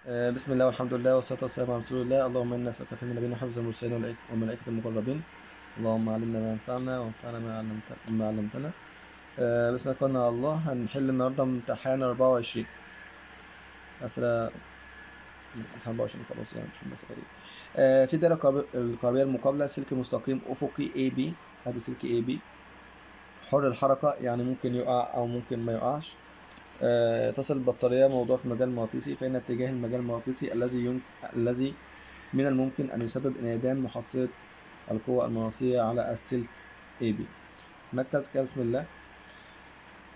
بسم الله والحمد لله والصلاة والسلام على رسول الله. اللهم إنا نسألك في نبينا حفظ المرسلين والملائكة المقربين. اللهم علمنا ما ينفعنا وانفعنا ما علمتنا. بسم الله توكلنا على الله. هنحل النهارده امتحان 24 أسئلة، امتحان 24 خلاص، يعني مش المسألة دي. في دائرة الكهربية المقابلة سلك مستقيم أفقي AB، ادي سلك AB حر الحركة، يعني ممكن يقع أو ممكن ما يقعش. تصل البطارية موضوع في مجال مغناطيسي، فإن اتجاه المجال المغناطيسي الذي من الممكن أن يسبب انعدام محصلة القوة المغناطيسية على السلك AB. مركز كده، بسم الله.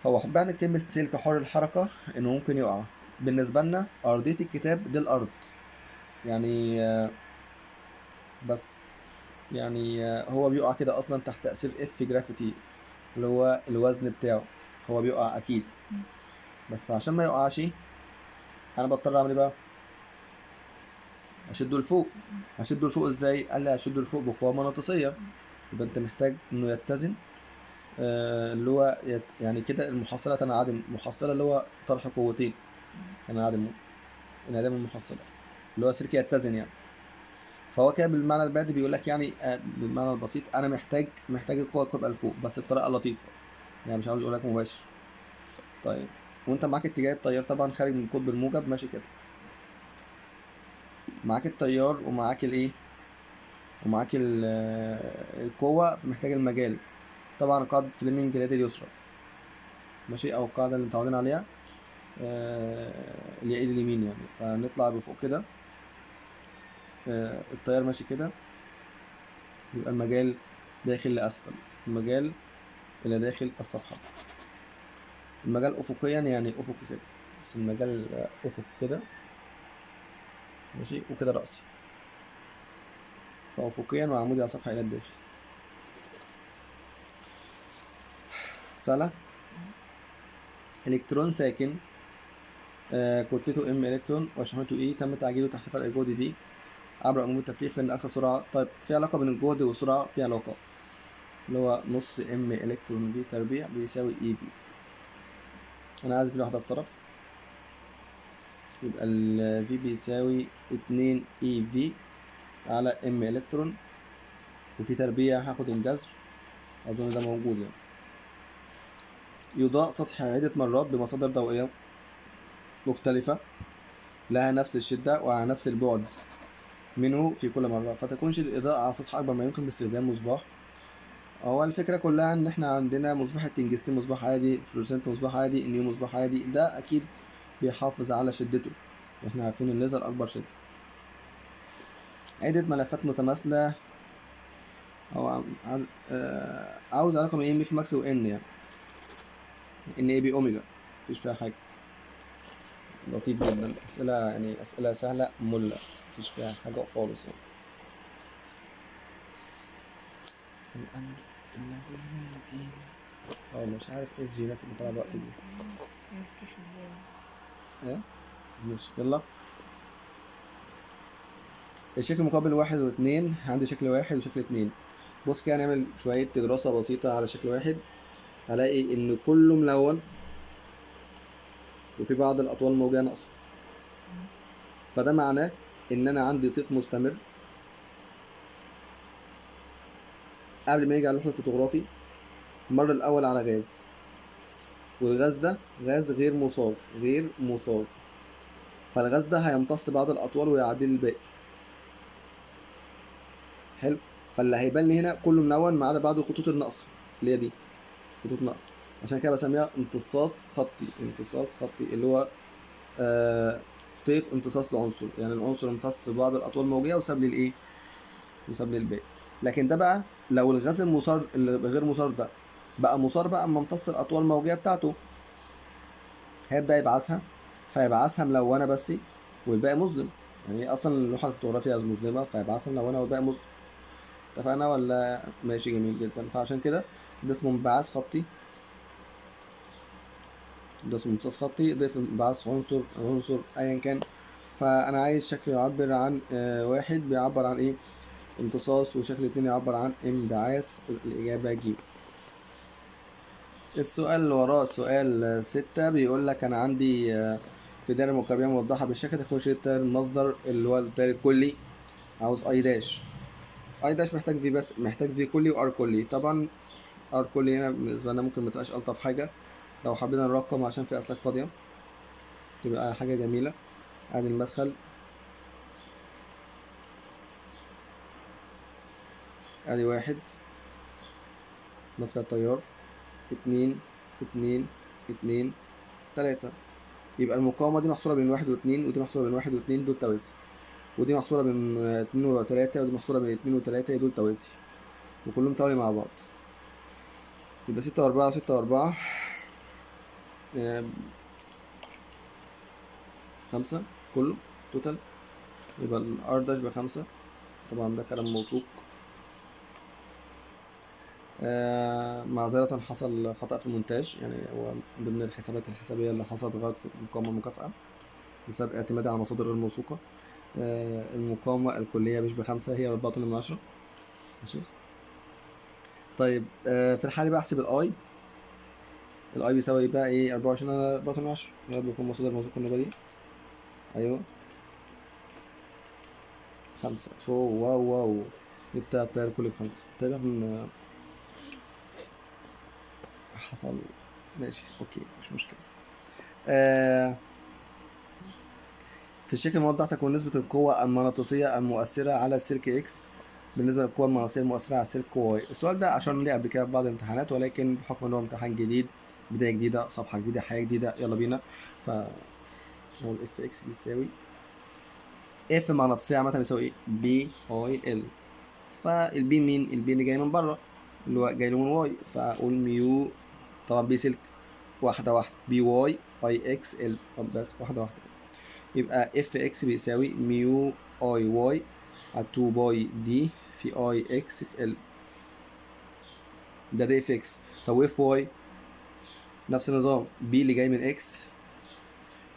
هو معنى كلمة سلك حر الحركة إنه ممكن يقع. بالنسبة لنا أرضية الكتاب دي الأرض، يعني بس يعني هو بيقع كده أصلا تحت تأثير F gravity اللي هو الوزن بتاعه، هو بيقع أكيد. بس عشان ما يقعش انا بضطر اعمل ايه بقى؟ اشده لفوق. اشده لفوق ازاي؟ قال لي اشده لفوق بقوة مغناطيسيه. يبقى انت محتاج انه يتزن، اللي هو يعني كده المحصلة تنعدم. محصله اللي هو طرح قوتين، تنعدم، انعدام المحصلة اللي هو سلك يتزن يعني. فهو كده بالمعنى البعدي بيقول لك يعني، بالمعنى البسيط انا محتاج القوة تبقى لفوق، بس بطريقة لطيفة، يعني مش عاوز اقول لك مباشر. طيب وانت معاك اتجاه التيار طبعا خارج من القطب الموجب ماشي كده، معاك التيار ومعاك الايه ومعاك القوة، فمحتاج المجال. طبعا قاعدة فليمنج اليد اليسرى ماشي، او القاعدة اللي متعودين عليها، اللي هي ايد اليمين يعني. فنطلع بفوق كده، التيار ماشي كده، يبقى المجال داخل لأسفل، المجال إلى داخل الصفحة. المجال أفقيا يعني أفقي كده، بس المجال أفقي كده ماشي، وكده رأسي، فأفقيا وعمودي على الصفحة إلى الداخل. سهلة. إلكترون ساكن، كتلته m إلكترون وشحنته e، تم تعجيله تحت فرق الجهد V عبر أنبوب التفريغ، فإن أقصى سرعة. طيب في علاقة بين الجهد والسرعة؟ في علاقة، اللي هو نص m إلكترون V تربيع بيساوي e V. أنا عايز V لوحدها في طرف، يبقى ال V بيساوي 2 e V على m إلكترون، وفي تربيع هاخد الجذر، أظن ده موجود يعني. يضاء سطح عدة مرات بمصادر ضوئية مختلفة لها نفس الشدة وعلى نفس البعد منه في كل مرة، فتكون شدة الإضاءة على سطح أكبر ما يمكن باستخدام مصباح. هو الفكرة كلها إن إحنا عندنا مصباح التنجستين مصباح عادي، فلورسنت مصباح عادي، النيو مصباح عادي، ده أكيد بيحافظ على شدته، إحنا عارفين الليزر أكبر شدة. عدة ملفات متماثلة، أو عاوز علاقة بين emf max و N، يعني N A B omega، مفيش فيها حاجة. لطيف جدا، أسئلة يعني أسئلة سهلة ملة، مفيش فيها حاجة خالص يعني. الأمر إنه لا يدين. مش عارف ايه الجينات اللي طالعة الوقت دي. مفكش ازاي؟ ايه؟ ماشي يلا. الشكل مقابل 1 و2، عندي شكل 1 وشكل 2. بص كده نعمل شوية دراسة بسيطة على شكل 1، هلاقي إن كله ملون وفي بعض الأطوال الموجية ناقصة، فده معناه إن أنا عندي طيف مستمر قبل ما يجي على اللوح الفوتوغرافي. مر الأول على غاز، والغاز ده غاز غير مثار، غير مثار، فالغاز ده هيمتص بعض الأطوال ويعدل الباقي. حلو، فاللي هيبان لي هنا كله ملون ما عدا بعض الخطوط الناقصة اللي هي دي خطوط ناقصة، عشان كده بسميها امتصاص خطي. امتصاص خطي اللي هو طيف امتصاص لعنصر، يعني العنصر امتص بعض الأطوال الموجية وساب لي الإيه؟ وساب لي الباقي. لكن ده بقى لو الغاز المثار اللي غير مثار ده بقى مثار بقى، اما امتص الأطوال الموجية بتاعته هيبدأ يبعثها، فيبعثها ملونة بس والباقي مظلم، يعني أصلا اللوحة الفوتوغرافية مظلمة فيبعثها ملونة والباقي مظلم. اتفقنا ولا؟ ماشي جميل جدا. فعشان كده ده اسمه انبعاث خطي، ده اسمه امتصاص خطي، ده انبعاث عنصر، عنصر ايا كان. فانا عايز شكل يعبر عن 1 بيعبر عن ايه؟ امتصاص، وشكل 2 يعبر عن انبعاث. الاجابة ج. السؤال اللي وراه سؤال 6 بيقول لك انا عندي في دائرة مكعبية موضحة بالشكل تكون شدة التيار المصدر اللي هو التيار الكلي. عاوز I dash. I dash محتاج V بات، محتاج V كلي و R كلي. طبعا R كلي هنا بالنسبة لنا ممكن ما تبقاش ألطف حاجة لو حبينا نرقم عشان في أسلاك فاضية تبقى حاجة جميلة. ادي المدخل، ادي واحد مدخل تيار، 2 2 2 3. يبقى المقاومة دي محصورة بين 1 و2، ودي محصورة بين 1 و2، دول توازي، ودي محصورة بين 2 و3، ودي محصورة بين 2 و3، دول توازي، وكلهم توالي مع بعض. يبقى 6 و4 و6 و4، 5 كله total. يبقى ال R dash ب5. طبعا ده كلام موثوق. معذرة حصل خطأ في المونتاج، يعني هو ضمن الحسابات الحسابية اللي حصلت غلط في المقاومة المكافأة بسبب اعتمادي على مصادر غير موثوقة. المقاومة الكلية مش ب5، هي 4.8. ماشي. طيب، في الحالة بقى احسب ال I. ال I بيساوي بقى ايه؟ 24 على 4.8. يا رب يكون مصادر موثوقة النوبة دي. ايوه 5. فو واو واو، بتاع التيار كله ب5 تقريبا. حصل. ماشي okay مش مشكلة. في الشكل الموضح تكون نسبة القوة المغناطيسية المؤثرة على السلك X بالنسبة للقوة المغناطيسية المؤثرة على السلك Y. السؤال ده عشان ليه قبل كده في بعض الامتحانات، ولكن بحكم ان هو امتحان جديد، بداية جديدة، صفحة جديدة، حياة جديدة، يلا بينا. ف هو ال F X بيساوي F مغناطيسية عامة بيساوي ايه؟ B I L. فال B مين؟ ال B اللي جاي من بره اللي هو جاي له من Y، فاقول mu، طبعا B سلك واحدة واحدة، B Y I X L، طب بس واحدة واحدة. يبقى F X بيساوي mu I Y على 2 pi d في I X في L، ده دي F X. طب و F Y نفس النظام، B اللي جاي من X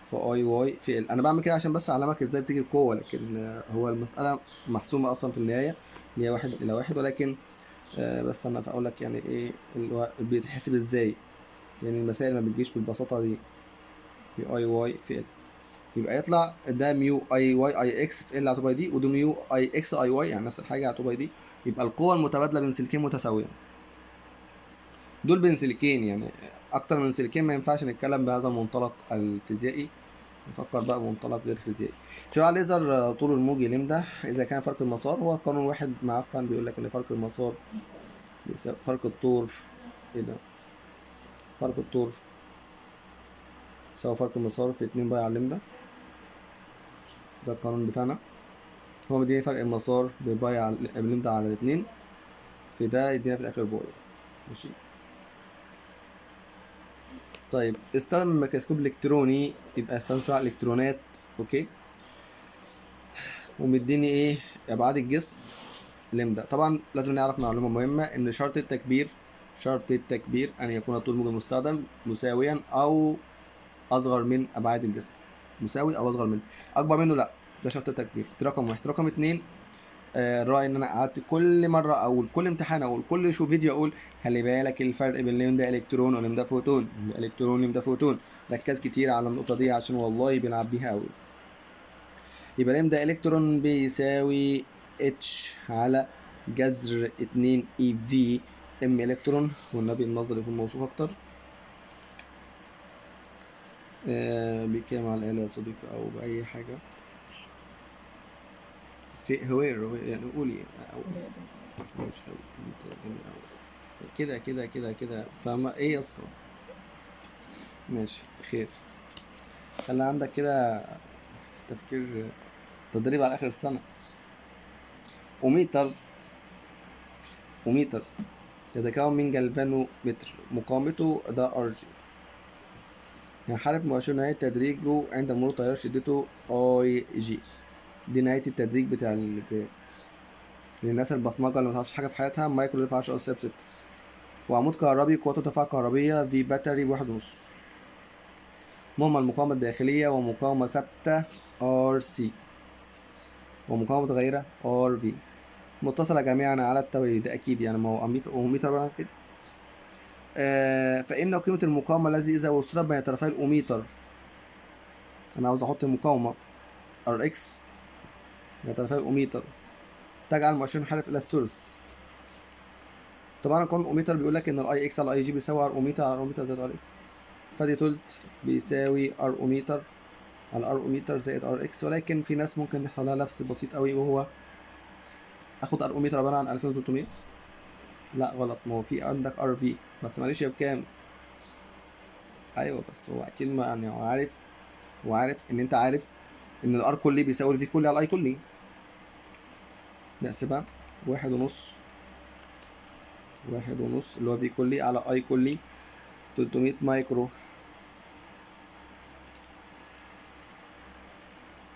في I Y في L. انا بعمل كده عشان بس اعلمك ازاي بتيجي القوه، لكن هو المساله محسومه اصلا في النهايه اللي هي 1 الى 1، ولكن بس انا اقول لك يعني ايه اللي هو بيتحسب ازاي، يعني المسائل ما بتجيش بالبساطه دي. في I Y في L يبقى يطلع ده mu I Y I X في L على 2 pi d، وده mu I X I Y، يعني نفس الحاجه على 2 pi d. يبقى القوه المتبادله بين سلكين متساويه، دول بين سلكين، يعني اكتر من سلكين ما ينفعش نتكلم بهذا المنطلق الفيزيائي، نفكر بقى بمنطلق غير فيزيائي. شعاع ليزر طول الموجي لمدة اذا كان فرق المسار، هو قانون واحد معفن بيقول لك ان فرق المسار بيساوي فرق الطور، ايه ده؟ فرق الطور يساوي فرق المسار في 2 pi على لمدة. ده القانون بتاعنا، هو مديني فرق المسار ب pi على بلمدة على 2 في ده يدينا في الاخر pi. ماشي. طيب استخدم الميكروسكوب الالكتروني، يبقى استخدم شعاع الكترونات، okay، ومديني ايه؟ ابعاد الجسم لمدة. طبعا لازم نعرف معلومه مهمه، ان شرط التكبير، شرط التكبير ان يكون طول الموج المستخدم مساويا او اصغر من ابعاد الجسم، مساوي او اصغر منه، اكبر منه لا، ده شرط التكبير. ده رقم 1. رقم 2، الرأي ان انا قعدت كل مره او كل امتحان او كل شو فيديو اقول خلي بالك الفرق بين لمدة الكترون ولمدة فوتون، لمدة الكترون ولمدة فوتون، ركز كتير على النقطه دي عشان والله بنلعب بيها قوي. يبقى لمدة الكترون بيساوي H على جذر 2 e V m الكترون، والنبي المصدر يكون موثوق اكتر. بكام على الآلة يا صديقي او بأي حاجة في هوير يعني قولي او ماشي جميل قوي كده كده كده كده، فاهمة ايه يا اسطى؟ ماشي خير، خلي عندك كده تفكير تدريب على اخر السنة. أوميتر، أوميتر يتكون من جلفانومتر مقاومته ده R G، ينحرف مؤشر نهاية تدريجه عند مرور تيار شدته I G، دي نهاية التدريج بتاع الجهاز. للناس البصمجة اللي متعرفش حاجة في حياتها، مايكرو دفع 10 أس 6، وعمود كهربي قوته دفع كهربية في battery 1.5، مهمة المقاومة الداخلية ومقاومة ثابتة R C ومقاومة متغيرة R V، متصلة جميعا على التوالي، ده أكيد يعني ما هو أميتر بقى كده. فإن قيمة المقاومة الذي إذا وصلت بين طرفي الأوميتر انا عاوز احط مقاومة RX 3000 اوميتر تجعل مؤشر منحرف الى الثلث. طبعا قانون اوميتر بيقول لك ان ال IX على IG بيساوي R ohmmeter على R ohmmeter زائد RX، فدي تلت بيساوي R ohmmeter على R ohmmeter زائد RX. ولكن في ناس ممكن يحصل لها لبس بسيط قوي، وهو اخد R ohmmeter عبارة عن 2300. لا غلط، ما هو في عندك RV بس معلش هي بكام؟ ايوه بس هو اكيد ما يعني هو عارف، هو عارف ان انت عارف ان ال R كلي بيساوي ال V كلي على ال I كلي. نقسمها 1.5، 1.5 اللي هو V كلي على I كلي 300 مايكرو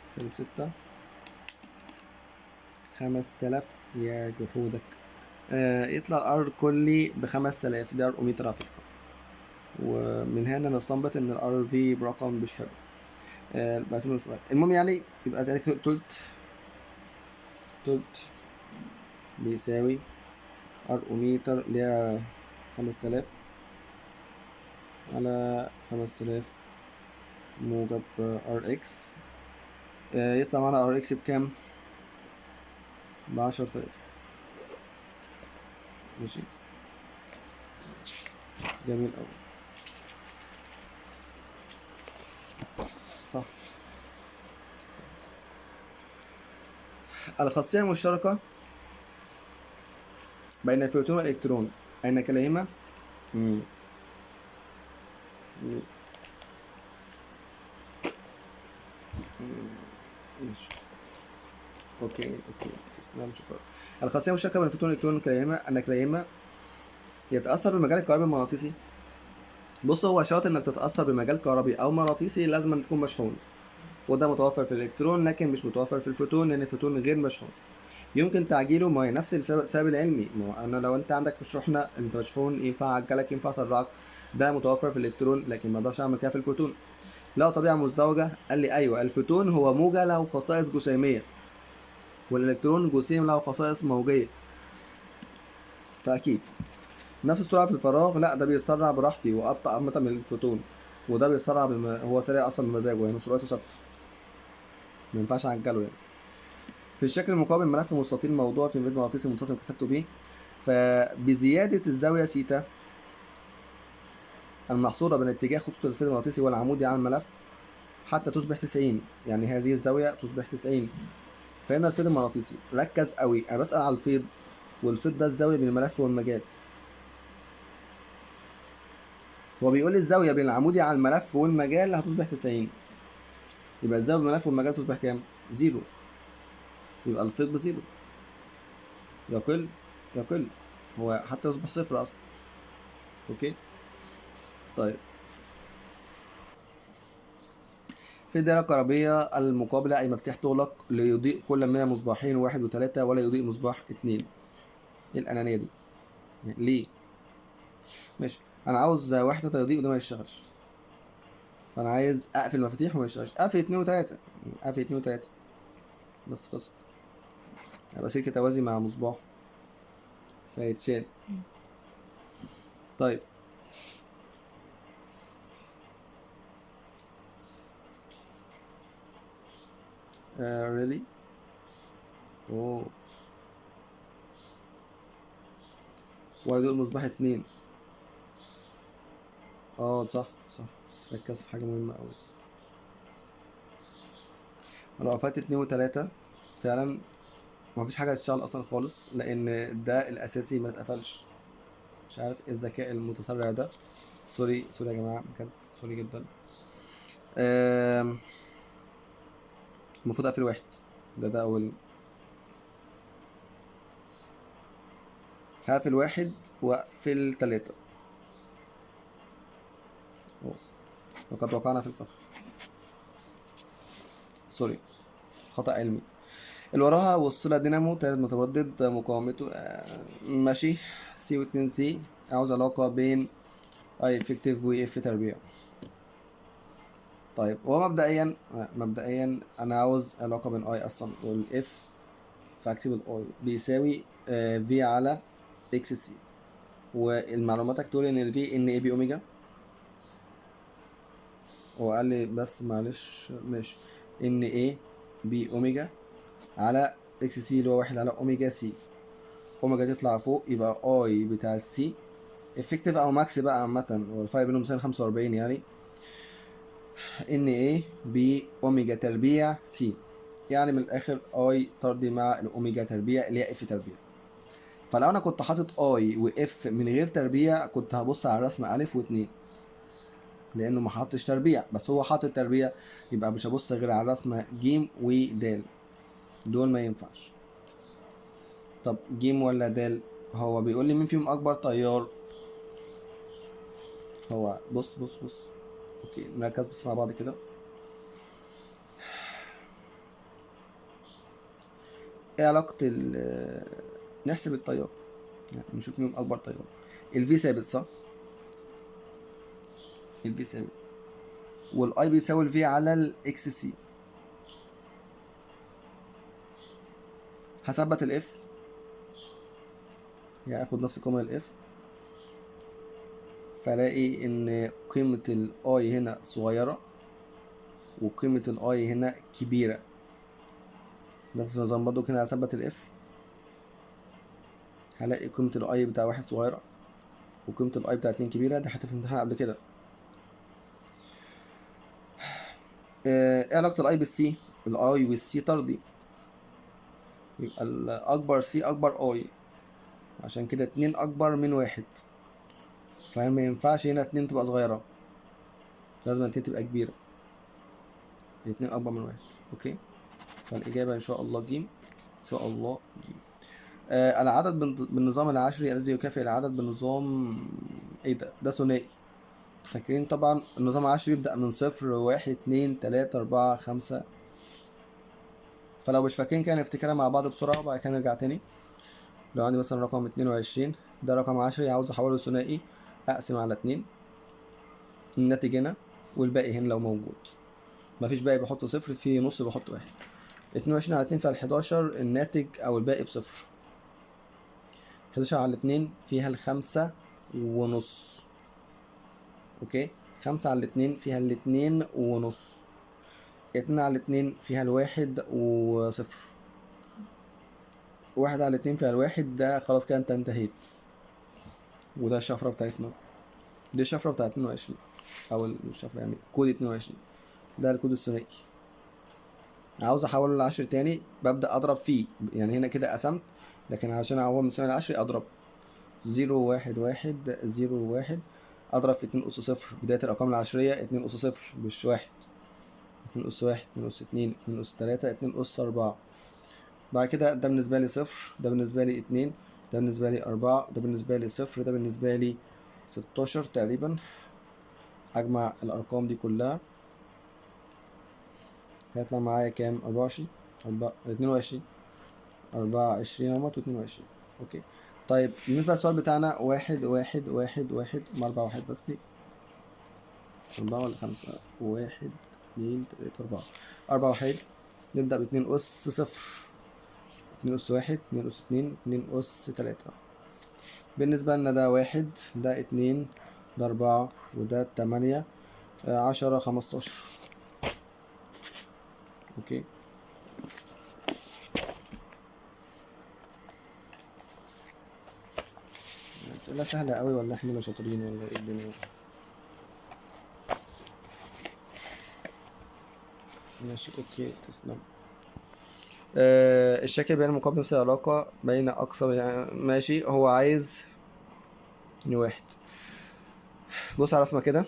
سالب 6 5000. يا جحودك. يطلع R كلي ب5000، ده R ohmmeter على فكرة. ومن هنا نستنبط ان ال RV برقم مش حلو، ب2000 وشوية. المهم يعني يبقى ده تلت بيساوي R ohmmeter اللي هي 5000 على 5000 موجب RX. يطلع معانا RX بكام؟ ب10000. ماشي، جميل أوي، صح. الخاصية المشتركة بين الفوتون والإلكترون أين كلاهما؟ مم. ماشي، okay okay، تسلم، شكرا. الخاصية المشتركة بين الفوتون والإلكترون كلاهما أن كلاهما يتأثر بالمجال الكهربي المغناطيسي. بص، هو شرط إنك تتأثر بمجال كهربي أو مغناطيسي لازم أن تكون مشحون، وده متوفر في الإلكترون لكن مش متوفر في الفوتون، لأن الفوتون غير مشحون. يمكن تعجيله، ما هي نفس السبب العلمي، ما هو أنا لو أنت عندك شحنة أنت مشحون ينفع أعجلك ينفع أسرعك، ده متوفر في الإلكترون لكن ما أقدرش أعمل كده في الفوتون. لا طبيعة مزدوجة، قال لي أيوه الفوتون هو موجة له خصائص جسيمية والإلكترون جسيم له خصائص موجية، فأكيد نفس السرعة في الفراغ. لا ده بيسرع براحتي وأبطأ عامة من الفوتون، وده بيسرع هو سريع أصلا بمزاجه، يعني سرعته ثابتة ما ينفعش أعجله يعني. في الشكل المقابل ملف مستطيل موضوع في مد مغناطيسي منتظم كثافته ب، فبزيادة الزاوية سيتا المحصورة بين اتجاه خطوط الفيض المغناطيسي والعمودي على الملف حتى تصبح 90، يعني هذه الزاوية تصبح 90، فإن الفيض المغناطيسي، ركز قوي أنا بسأل على الفيض، والفيض ده الزاوية بين الملف والمجال. هو بيقول لي الزاوية بين العمودي على الملف والمجال هتصبح 90، يبقى الزاوية بين الملف والمجال تصبح كام؟ zero، يبقى الفيض ب zero، يقل يقل هو حتى يصبح صفر أصلا. okay طيب، في الدائرة الكهربية المقابلة أي مفتاح تغلق ليضيء كل من مصباحين 1 و3 ولا يضيء مصباح 2. إيه الأنانية دي؟ ليه؟ ماشي، أنا عاوز 1 3 يضيء وده ما يشتغلش، فأنا عايز أقفل المفاتيح وما يشتغلش، أقفل 2 و3، أقفل 2 و3 بس خلصت، هيبقى سلك توازي مع مصباح فيتشال. طيب really؟ اوه، ويدوق مصباح 2. صح صح، بس ركز في حاجة مهمة أوي. لو قفلت 2 و3 فعلا مفيش حاجة هتشتغل أصلا خالص، لأن ده الأساسي ما اتقفلش. مش عارف إيه الذكاء المتسرع ده، sorry sorry يا جماعة، بجد sorry جدا. المفروض أقفل 1، ده أول، هقفل 1 وأقفل 3. لقد وقعنا في الفخ، sorry خطأ علمي. اللي وراها وصلة دينامو تارد متردد مقاومته، ماشي C واتنين C. عاوز علاقة بين I effective و F تربيع. طيب هو مبدئيا انا عاوز علاقة بين I اصلا وال F، فاكتب ال I بيساوي V على XC، والمعلوماتك تقول ان ال V N A B omega. هو قال لي بس معلش ماشي N A B omega على XC اللي هو 1 على omega C. omega تطلع فوق يبقى I بتاع ال C effective او max بقى عامة، والفرق بينهم سنة 45 يعني. N A B omega تربيع C، يعني من الاخر I طردي مع الاوميجا تربيع اللي هي F تربيع. فلو انا كنت حاطط I و F من غير تربيع كنت هبص على الرسم الف واتنين، لانه ما حطش تربيع، بس هو حاطط تربيع يبقى مش هبص غير على الرسمه جيم ودال، دول ما ينفعش. طب جيم ولا دال؟ هو بيقول لي مين فيهم اكبر تيار. هو بص بص بص، okay نركز بس مع بعض كده. ايه علاقة ال نحسب التيار، يعني نشوف مين اكبر تيار. ال V ثابت صح؟ ال V ثابت، وال I بيساوي ال V على ال XC. هثبت ال F، يعني اخد نفس قيمة ال F، فلاقي ان قيمة ال I هنا صغيرة وقيمة ال I هنا كبيرة. نفس النظام برضو هنا هثبت ال F، هلاقي قيمة ال I بتاع 1 صغيرة وقيمة ال I بتاع 2 كبيرة. ده حتى في الامتحان قبل كده. ايه علاقة الاي بالسي؟ الاي والسي طردي، يبقى الاكبر C اكبر I، عشان كده 2 اكبر من 1، فما ينفعش هنا 2 تبقى صغيرة، لازم 2 تبقى كبيرة، 2 اكبر من 1. okay، فالاجابة ان شاء الله جيم، ان شاء الله جيم. العدد بالنظام العشري الذي يكافئ العدد بالنظام ايه ده؟ ده ثنائي. فاكرين طبعا النظام العشري بيبدأ من 0 1 2 3 4 5، فلو مش فاكرين كده نفتكرها مع بعض بسرعة وبعد كده نرجع تاني. لو عندي مثلا رقم 22، ده رقم عشري عاوز احوله لثنائي، اقسم على 2، الناتج هنا والباقي هنا لو موجود، مفيش باقي بحط 0، في نص بحط 1. 22 على 2 فيها 11، الناتج او الباقي بصفر. 11 على 2 فيها الخمسة ونص. okay، 5 على 2 فيها الاتنين ونص، 2 على 2 فيها الواحد وصفر، 1 على 2 فيها الواحد، ده خلاص كده انت انتهيت. وده الشفرة بتاعتنا، دي الشفرة بتاعت 22، او الشفرة يعني كود 22، ده الكود الثنائي. عاوز احوله لعشر تاني ببدأ اضرب فيه، يعني هنا كده قسمت، لكن عشان احول من ثنائي لعشري اضرب 0 1 1 0 1، اضرب في 2 أس 0، بداية الارقام العشرية 2 أس 0 مش 1، 2 أس 1، 2 أس 2، 2 أس 3، 2 أس 4. بعد كده ده بالنسبة لي 0، ده بالنسبة لي 2، ده بالنسبة لي 4، ده بالنسبة لي 0، ده بالنسبة لي 16 تقريبا. أجمع الأرقام دي كلها هيطلع معايا كام؟ 24، 22، 24 اهوت و22. okay، طيب بالنسبة للسؤال بتاعنا 1 1 1 1، هم 4 1 بس، 4 ولا 5؟ 1 2 3 4، 4 1. نبدأ باتنين أس 0، 2 أس 1، 2 أس 2، 2 أس 3. بالنسبة لنا ده 1، ده 2، ده 4، وده 8، 10، 15. okay، أسئلة سهلة أوي ولا إحنا اللي شاطرين ولا إيه الدنيا؟ ماشي okay تسلم. الشكل بين المقابل نفس العلاقة بين أقصى، يعني ماشي، هو عايز nu 1. بص على رسمة كده،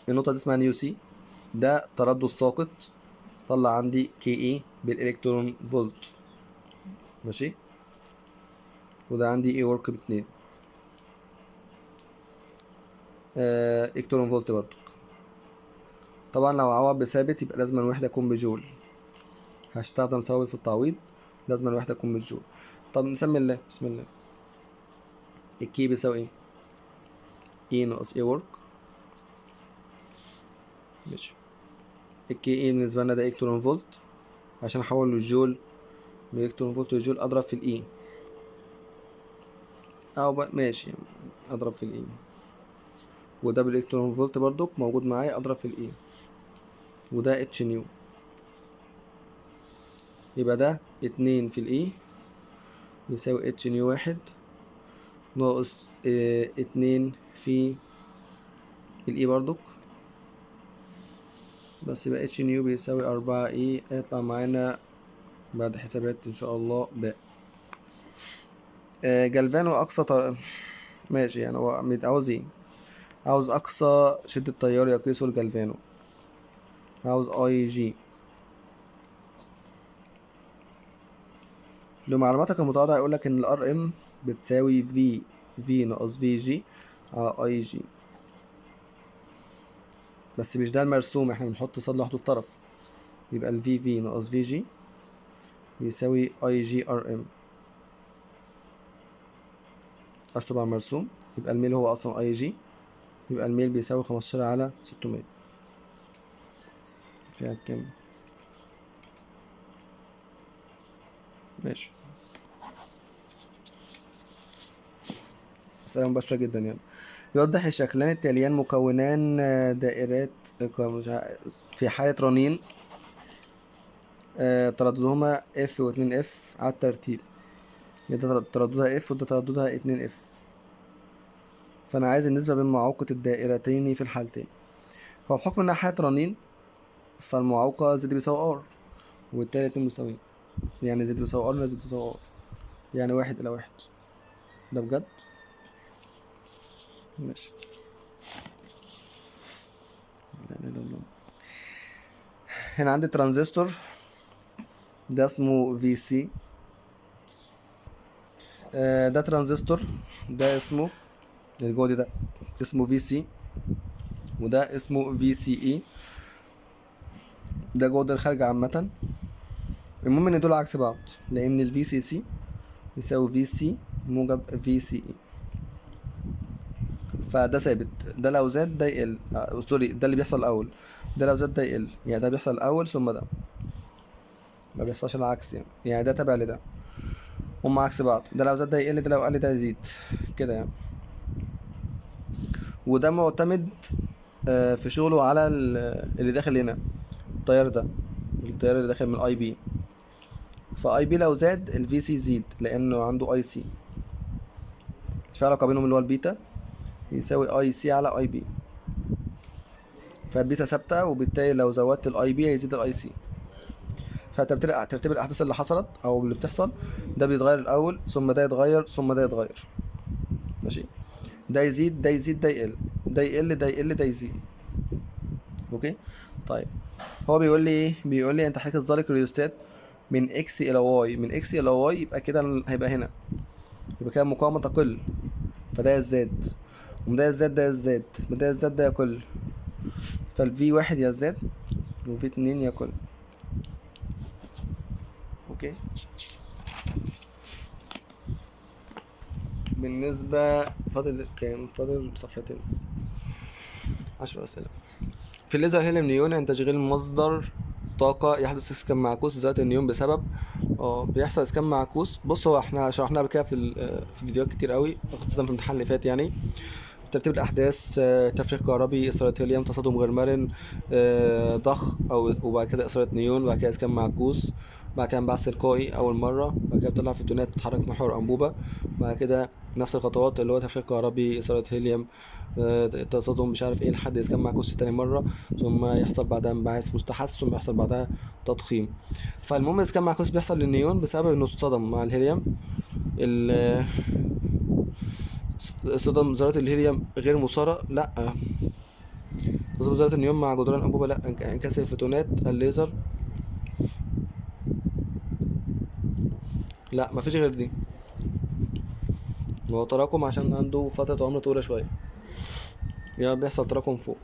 النقطة دي اسمها nu C، ده تردد ساقط، طلع عندي KE بالإلكترون فولت، ماشي، وده عندي E work باتنين، إلكترون فولت برضو. طبعا لو عوض بثابت يبقى لازم الوحدة تكون بجول، هستخدم ثوابت في التعويض، لازم الوحدة تكون بالجول. طب نسمي الله، بسم الله. ال K بيساوي ايه؟ E ناقص E work، ماشي. ال KE بالنسبة لنا ده الكترون فولت، عشان احوله للجول من الكترون فولت للجول اضرب في ال E، او بقى ماشي اضرب في ال E. وده بالالكترون فولت برضك موجود معايا، اضرب في ال E، وده h nu، يبقى ده 2 في ال E يساوي h nu 1 ناقص 2 في ال E برضك، بس يبقى h nu بيساوي 4 E، هيطلع معانا بعد حسابات ان شاء الله باء. جلفانو اقصى ماشي، يعني هو عاوز ايه؟ عاوز اقصى شدة تيار يقيسه الجلفانو، عاوز اي جي. لمعلوماتك المتواضعة يقول لك ان ال RM بتساوي في ناقص في جي على اي جي، بس مش ده المرسوم، احنا بنحط صاد لوحده في طرف، يبقى ال في في ناقص في جي بيساوي اي جي ار ام، اشطب على المرسوم، يبقى الميل هو اصلا اي جي، يبقى الميل بيساوي 15 على 600. فيها كام؟ ماشي، مسألة مباشرة جدا يعني. يوضح الشكلان التاليان مكونان دائرات في حالة رنين، ترددهما F واتنين F على الترتيب، ده ترددها F وده ترددها 2 F، فأنا عايز النسبة بين معوقة الدائرتين في الحالتين. هو بحكم إنها حالة رنين فالمعوقة Z بيساوي R، وبالتالي الاتنين متساويين، يعني Z بيساوي R Z بيساوي R، يعني 1 إلى 1. ده بجد؟ ماشي. لا لا لا لا. هنا عندي ترانزستور ده اسمه VC، ده ترانزستور ده اسمه الجودي ده اسمه VC، وده اسمه VCE، ده جهد الخارج عامة. المهم ان دول عكس بعض، لان ال VCC يساوي VC موجب VCE، فده ثابت، ده لو زاد ده يقل، سوري ده اللي بيحصل الاول، ده لو زاد ده يقل، يعني ده بيحصل الاول ثم ده، ما بيحصلش العكس يعني، يعني ده تابع لده، هما عكس بعض، ده لو زاد ده يقل، ده لو قل ده يزيد كده يعني. وده معتمد في شغله على اللي داخل هنا، التيار ده، التيار اللي داخل من اي بي، فاي بي لو زاد الفي سي يزيد لانه عنده اي سي، في علاقه بينهم اللي هو البيتا يساوي اي سي على اي بي، فالبيتا ثابته وبالتالي لو زودت الاي بي هيزيد الاي سي. فترتيب الاحداث اللي حصلت او اللي بتحصل ده بيتغير الاول ثم ده يتغير ثم ده يتغير، ماشي، ده يزيد ده يزيد ده يقل، ده يقل ده يقل ده يزيد. okay طيب هو بيقول لي ايه؟ بيقول لي انت حضرتك الزالك ريوستات من X الى Y، من X الى Y يبقى كده هيبقى هنا، يبقى كده المقاومه تقل فده يزداد، وده يزداد ده يزداد، وده يزداد ده يقل، فال V 1 يزداد و V 2 يقل. okay بالنسبة فاضل كام؟ فاضل صفحتين بس، 10 أسئلة. في الليزر هيليوم نيون عند تشغيل مصدر طاقة يحدث اسكان معكوس ذات النيون بسبب بيحصل اسكان معكوس. بص هو احنا شرحناها قبل كده في فيديوهات كتير قوي، خاصة في الامتحان اللي فات يعني. ترتيب الأحداث، تفريغ كهربي، إثارة هيليوم، تصادم غير مرن، ضخ وبعد كده إثارة نيون، وبعد كده اسكان معكوس، بعد كده انبعاث تلقائي أول مرة، بعد كده بتطلع فوتونات تتحرك في محور أنبوبة، بعد كده نفس الخطوات اللي هو تفريغ كهربي، إثارة هيليوم، تصادم مش عارف إيه لحد اسكان معكوس تاني مرة، ثم يحصل بعدها انبعاث مستحث، ثم يحصل بعدها تضخيم. فالمهم اسكان معكوس بيحصل للنيون بسبب إنه اتصدم مع الهيليوم، صدم ذرات الهيليوم غير مثارة، لأ تصادم ذرات النيون مع جدران أنبوبة، لأ انكسر الفوتونات الليزر، لأ مفيش غير دي. هو تراكم عشان عنده فترة عمر طويلة شوية، يعني بيحصل تراكم فوق.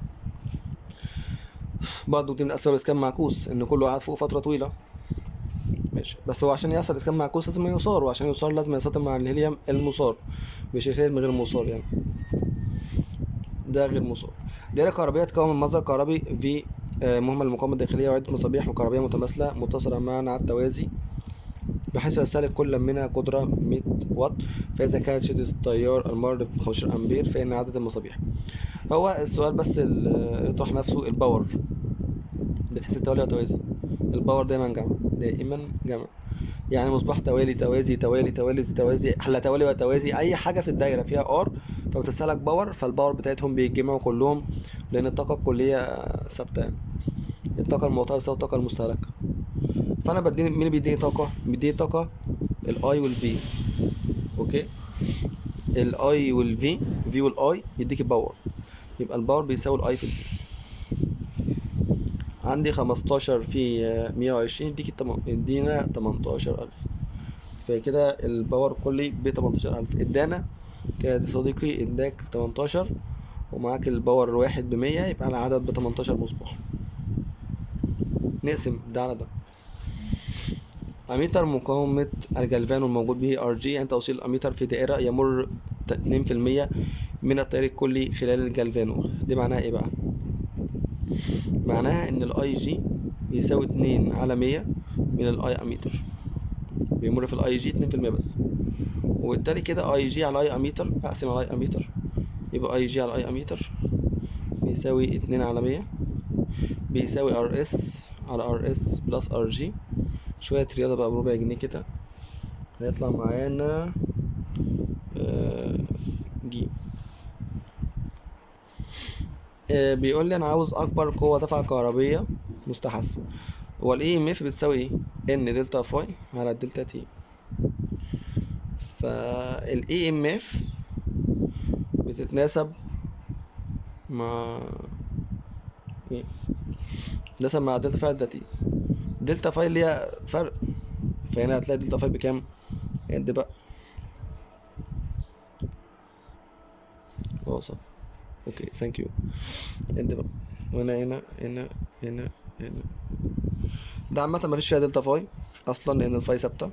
برضه دي من أسباب الإسكان معكوس، إن كله قاعد فوق فترة طويلة. ماشي، بس هو عشان يحصل إسكان معكوس لازم يثار، وعشان يثار لازم يصطدم مع الهيليوم المثار، مش الهيليوم غير مثار يعني، ده غير مثار. دائرة كهربية تتكون من مصدر كهربي في مهمل المقاومة الداخلية وعدة مصابيح كهربية متماثلة متصلة معا على التوازي بحيث يستهلك كل منها قدرة 100 واط، فإذا كانت شدة التيار المار ب 15 أمبير فإن عدد المصابيح. هو السؤال بس اللي يطرح نفسه، ال power بتحسب توالي وتوازي. ال power دايما جمع، دائما جمع. يعني مصباح توالي توازي توالي توالي توازي، لا توالي وتوازي، اي حاجة في الدايرة فيها R فبتستهلك power، فال power بتاعتهم بيتجمعوا كلهم لان الطاقة الكلية ثابتة، يعني الطاقة المعطاه تساوي الطاقة المستهلكه. فانا بديني مين اللي بيديني طاقة؟ بيديني طاقة ال I وال V. okay، ال I وال V، V وال I يديك power، يبقى ال power بيساوي ال I في ال V. عندي 15 في 120 يديك يدينا 18000، فكده ال power كلي ب 18000. ادانا كده صديقي، اداك 18 ومعاك ال power واحد بمية، يبقى العدد ب18 مصباح. نقسم ده على ده. أميتر مقاومة الجلفانو الموجود به R G، يعني توصيل الأميتر في دائرة يمر 2% من التيار الكلي خلال الجلفانو. دي معناها إيه بقى؟ معناها إن ال I G بيساوي 2/100 من ال I أميتر، بيمر في ال I G 2% بس، وبالتالي كده I G على I أميتر، أقسم على I أميتر، يبقى I G على I أميتر بيساوي 2/100 بيساوي R S على R S plus R G. شوية رياضة بقى بربع جنيه كده هيطلع معانا جي. بيقول لي انا عاوز اكبر قوة دفع كهربية مستحثة. هو ال EMF بتساوي ايه؟ N delta phi على delta t. فال EMF بتتناسب مع ايه؟ بتتناسب مع delta phi على delta t. delta phi اللي هي فرق، فهنا هتلاقي delta phi بكام؟ عد بقى. صح، okay thank you. عد بقى، وهنا هنا هنا هنا هنا. ده عامة مفيش فيها delta phi أصلا لأن ال phi ثابتة.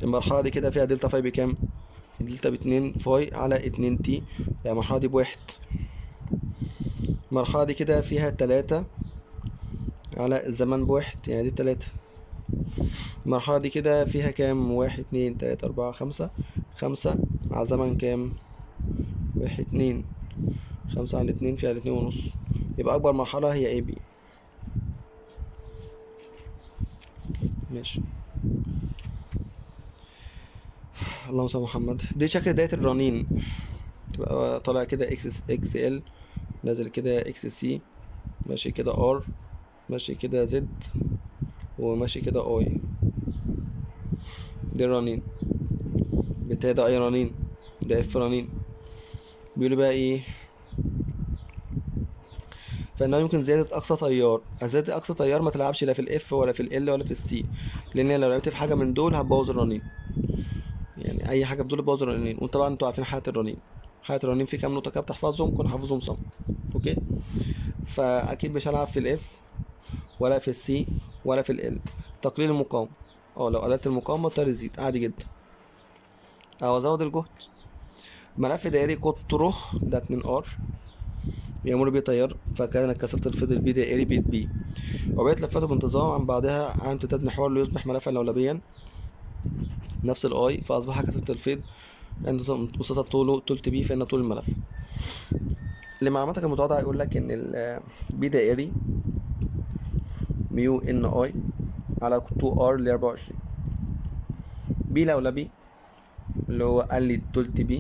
المرحلة دي كده فيها delta phi بكام؟ دلتا باتنين phi على اتنين t، يعني المرحلة دي بواحد. المرحلة دي كده فيها 3 على الزمن بواحد، يعني دي 3. المرحلة دي كده فيها كام؟ 1 2 3 4 5، 5 على زمن كام؟ 1 2، 5 على 2 فيها اتنين ونص، يبقى أكبر مرحلة هي AB. ماشي، اللهم صل على محمد. دي شكل دايرة الرنين، تبقى طالع كده X X L، نازل كده X C، ماشي كده R، ماشي كده Z، وماشي كده I. دي الرنين، بالتالي ده I رنين، ده F رنين. بيقولوا بقى ايه؟ فانه يمكن زيادة اقصى تيار. زيادة اقصى تيار ما تلعبش لا في ال F ولا في ال L ولا في ال C، لان لو لعبت في حاجة من دول هتبوظ الرنين، يعني اي حاجة في دول تبوظ الرنين. وطبعا انتوا عارفين حالة الرنين، حالة الرنين في كام نقطة كده بتحفظهم، كن حافظهم صم. okay، فاكيد مش هلعب في ال F ولا في ال C ولا في ال L. تقليل المقاومة، لو قللت المقاومة التيار يزيد عادي جدا، او ازود الجهد. ملف دائري قطرة ده 2 R بيمر بيه تيار، فكان كثافة الفيض ال B دائري بيت B، وبقيت لفاته بانتظام عن بعضها عن امتداد محور ليصبح ملفا لولبيا نفس ال I، فاصبح كثافة الفيض عند منتصف طوله تلت B، فإن طول الملف. لمعلوماتك المتواضعة يقول لك إن ال B دائري mu N I على 2 R ل 24. B لولبي اللي هو قال لي تلت B،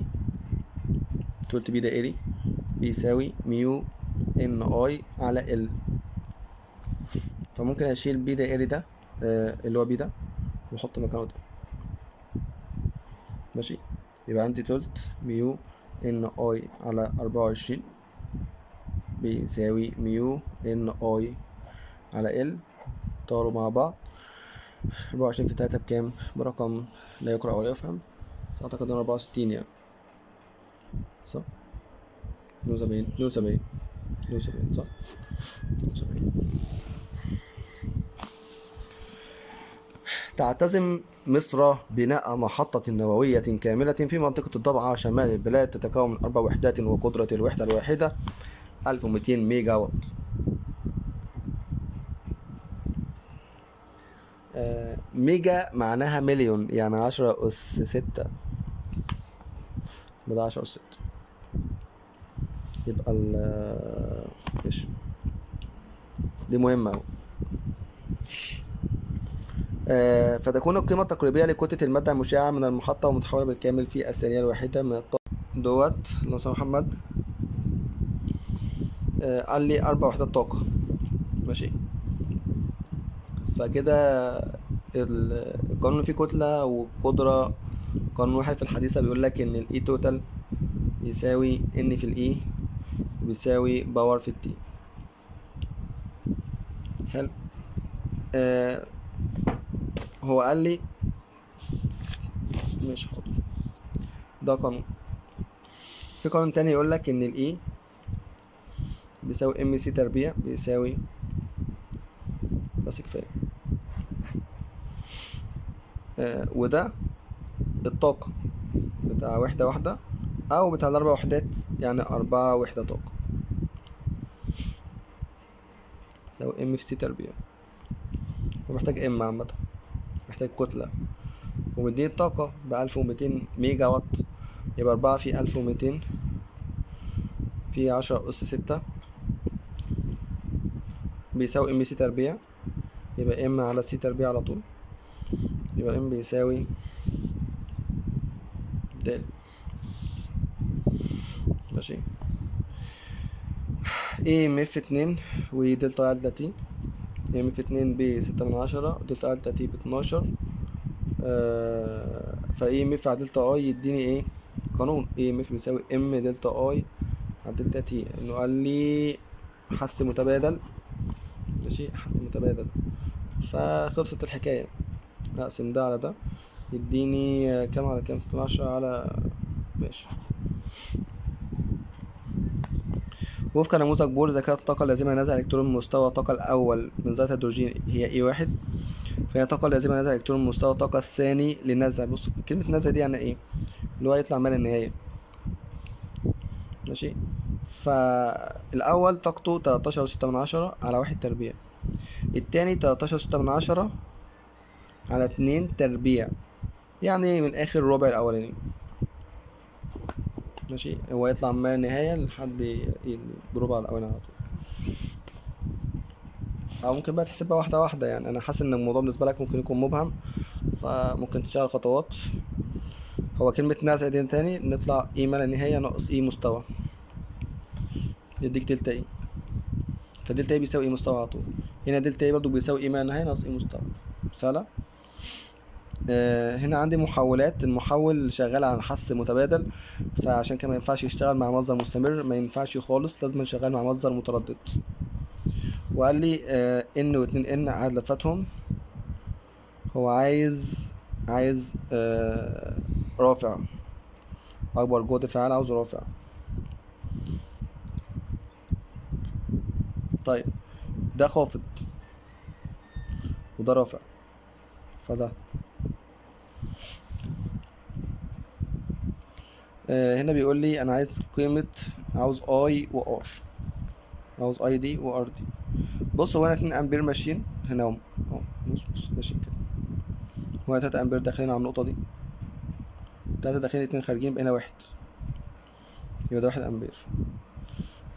تلت B دائري بيساوي mu N I على L، فممكن اشيل B دائري ده، اللي هو B ده، واحط مكانه ده. ماشي، يبقى عندي تلت mu N I على 24 بيساوي mu N I على L، طاروا مع بعض. 24 في 3 بكام؟ برقم لا يقرأ ولا يفهم، بس أعتقد إنه 64 يعني، صح؟ 72، 72، 72، صح؟ 72. تعتزم مصر بناء محطة نووية كاملة في منطقة الضبعة شمال البلاد، تتكون من 4 وحدات وقدرة الوحدة الواحدة 1200 ميجا وات. ميجا معناها مليون، يعني 10 أس 6، بدأ 10 أس 6. يبقى ال ماشي، دي مهمة أوي. فتكون القيمة التقريبية لكتلة المادة المشعة من المحطة ومتحولة بالكامل في الثانية الواحدة من الطاقة دوت. لو سمح محمد، قال لي 4 وحدات طاقة. ماشي، فكده القانون فيه كتلة وقدرة. قانون واحد في الحديثة بيقول لك إن ال E total بيساوي N في ال E بيساوي power في ال T. حلو. هو قال لي مش حاضر، ده قانون. في قانون تاني يقول لك إن ال E بيساوي M C تربيع بيساوي، بس كفاية. وده الطاقة بتاع وحدة واحدة أو بتاع الأربع وحدات، يعني 4 وحدة طاقة يساوي M في C تربيع. ومحتاج M عامة، محتاج كتلة، ومديني الطاقة ب1200 ميجا وات، يبقى 4 في 1200 في 10 أس 6 بيساوي M C تربيع، يبقى M على C تربيع على طول، يبقى M بيساوي د. ماشي. EMF 2 و delta I delta T، EMF 2 ب6 من 10 و delta I delta T ب12. ف EMF على delta I يديني ايه؟ قانون EMF بيساوي M delta I على delta T، انه قال لي حث متبادل. ماشي، حث متبادل، فخلصت الحكاية. اقسم ده على ده يديني كام على كام؟ 12 على، ماشي. وفق نموذج بور، إذا كانت الطاقة اللازمة لنزع إلكترون من مستوى الطاقة الأول من ذرة الهيدروجين هي E 1، فهي الطاقة اللازمة لنزع إلكترون من مستوى الطاقة الثاني لنزع. بص كلمة نزع دي يعني إيه؟ اللي هو يطلع ما لا نهاية. ماشي، فالأول طاقته تلتاشر وستة من عشرة على 1 تربيع، التاني تلتاشر وستة من عشرة على 2 تربيع، يعني من آخر ربع الأولاني. ماشي، هو يطلع ما لا نهاية لحد بربع الأولاني على طول. أو ممكن بقى تحسبها واحدة واحدة، يعني أنا حاسس إن الموضوع بالنسبة لك ممكن يكون مبهم، فممكن تشتغل خطوات. هو كلمة نزع دي تاني نطلع E ما لا نهاية ناقص E مستوى، يديك delta E، ف delta E بيساوي E مستوى على طول. هنا delta E برضو بيساوي E ما لا نهاية ناقص E مستوى. سهلة. هنا عندي محولات، المحول شغال على حث متبادل، فعشان كده ما ينفعش يشتغل مع مصدر مستمر، ما ينفعش خالص، لازم شغال مع مصدر متردد. وقال لي، N واتنين N عدد لفاتهم. هو عايز، رافع، اكبر جهد فعال عاوز رافع. طيب ده خافض وده رافع، فده هنا بيقول لي انا عايز قيمة، عاوز I و R، عاوز I دي و R دي. بص هو هنا 2 امبير ماشيين هنا اهم، اهو بص بص ماشيين كده، هو 3 امبير داخلين على النقطة دي، 3 داخلين 2 خارجين، يبقى هنا 1، يبقى ده 1 امبير.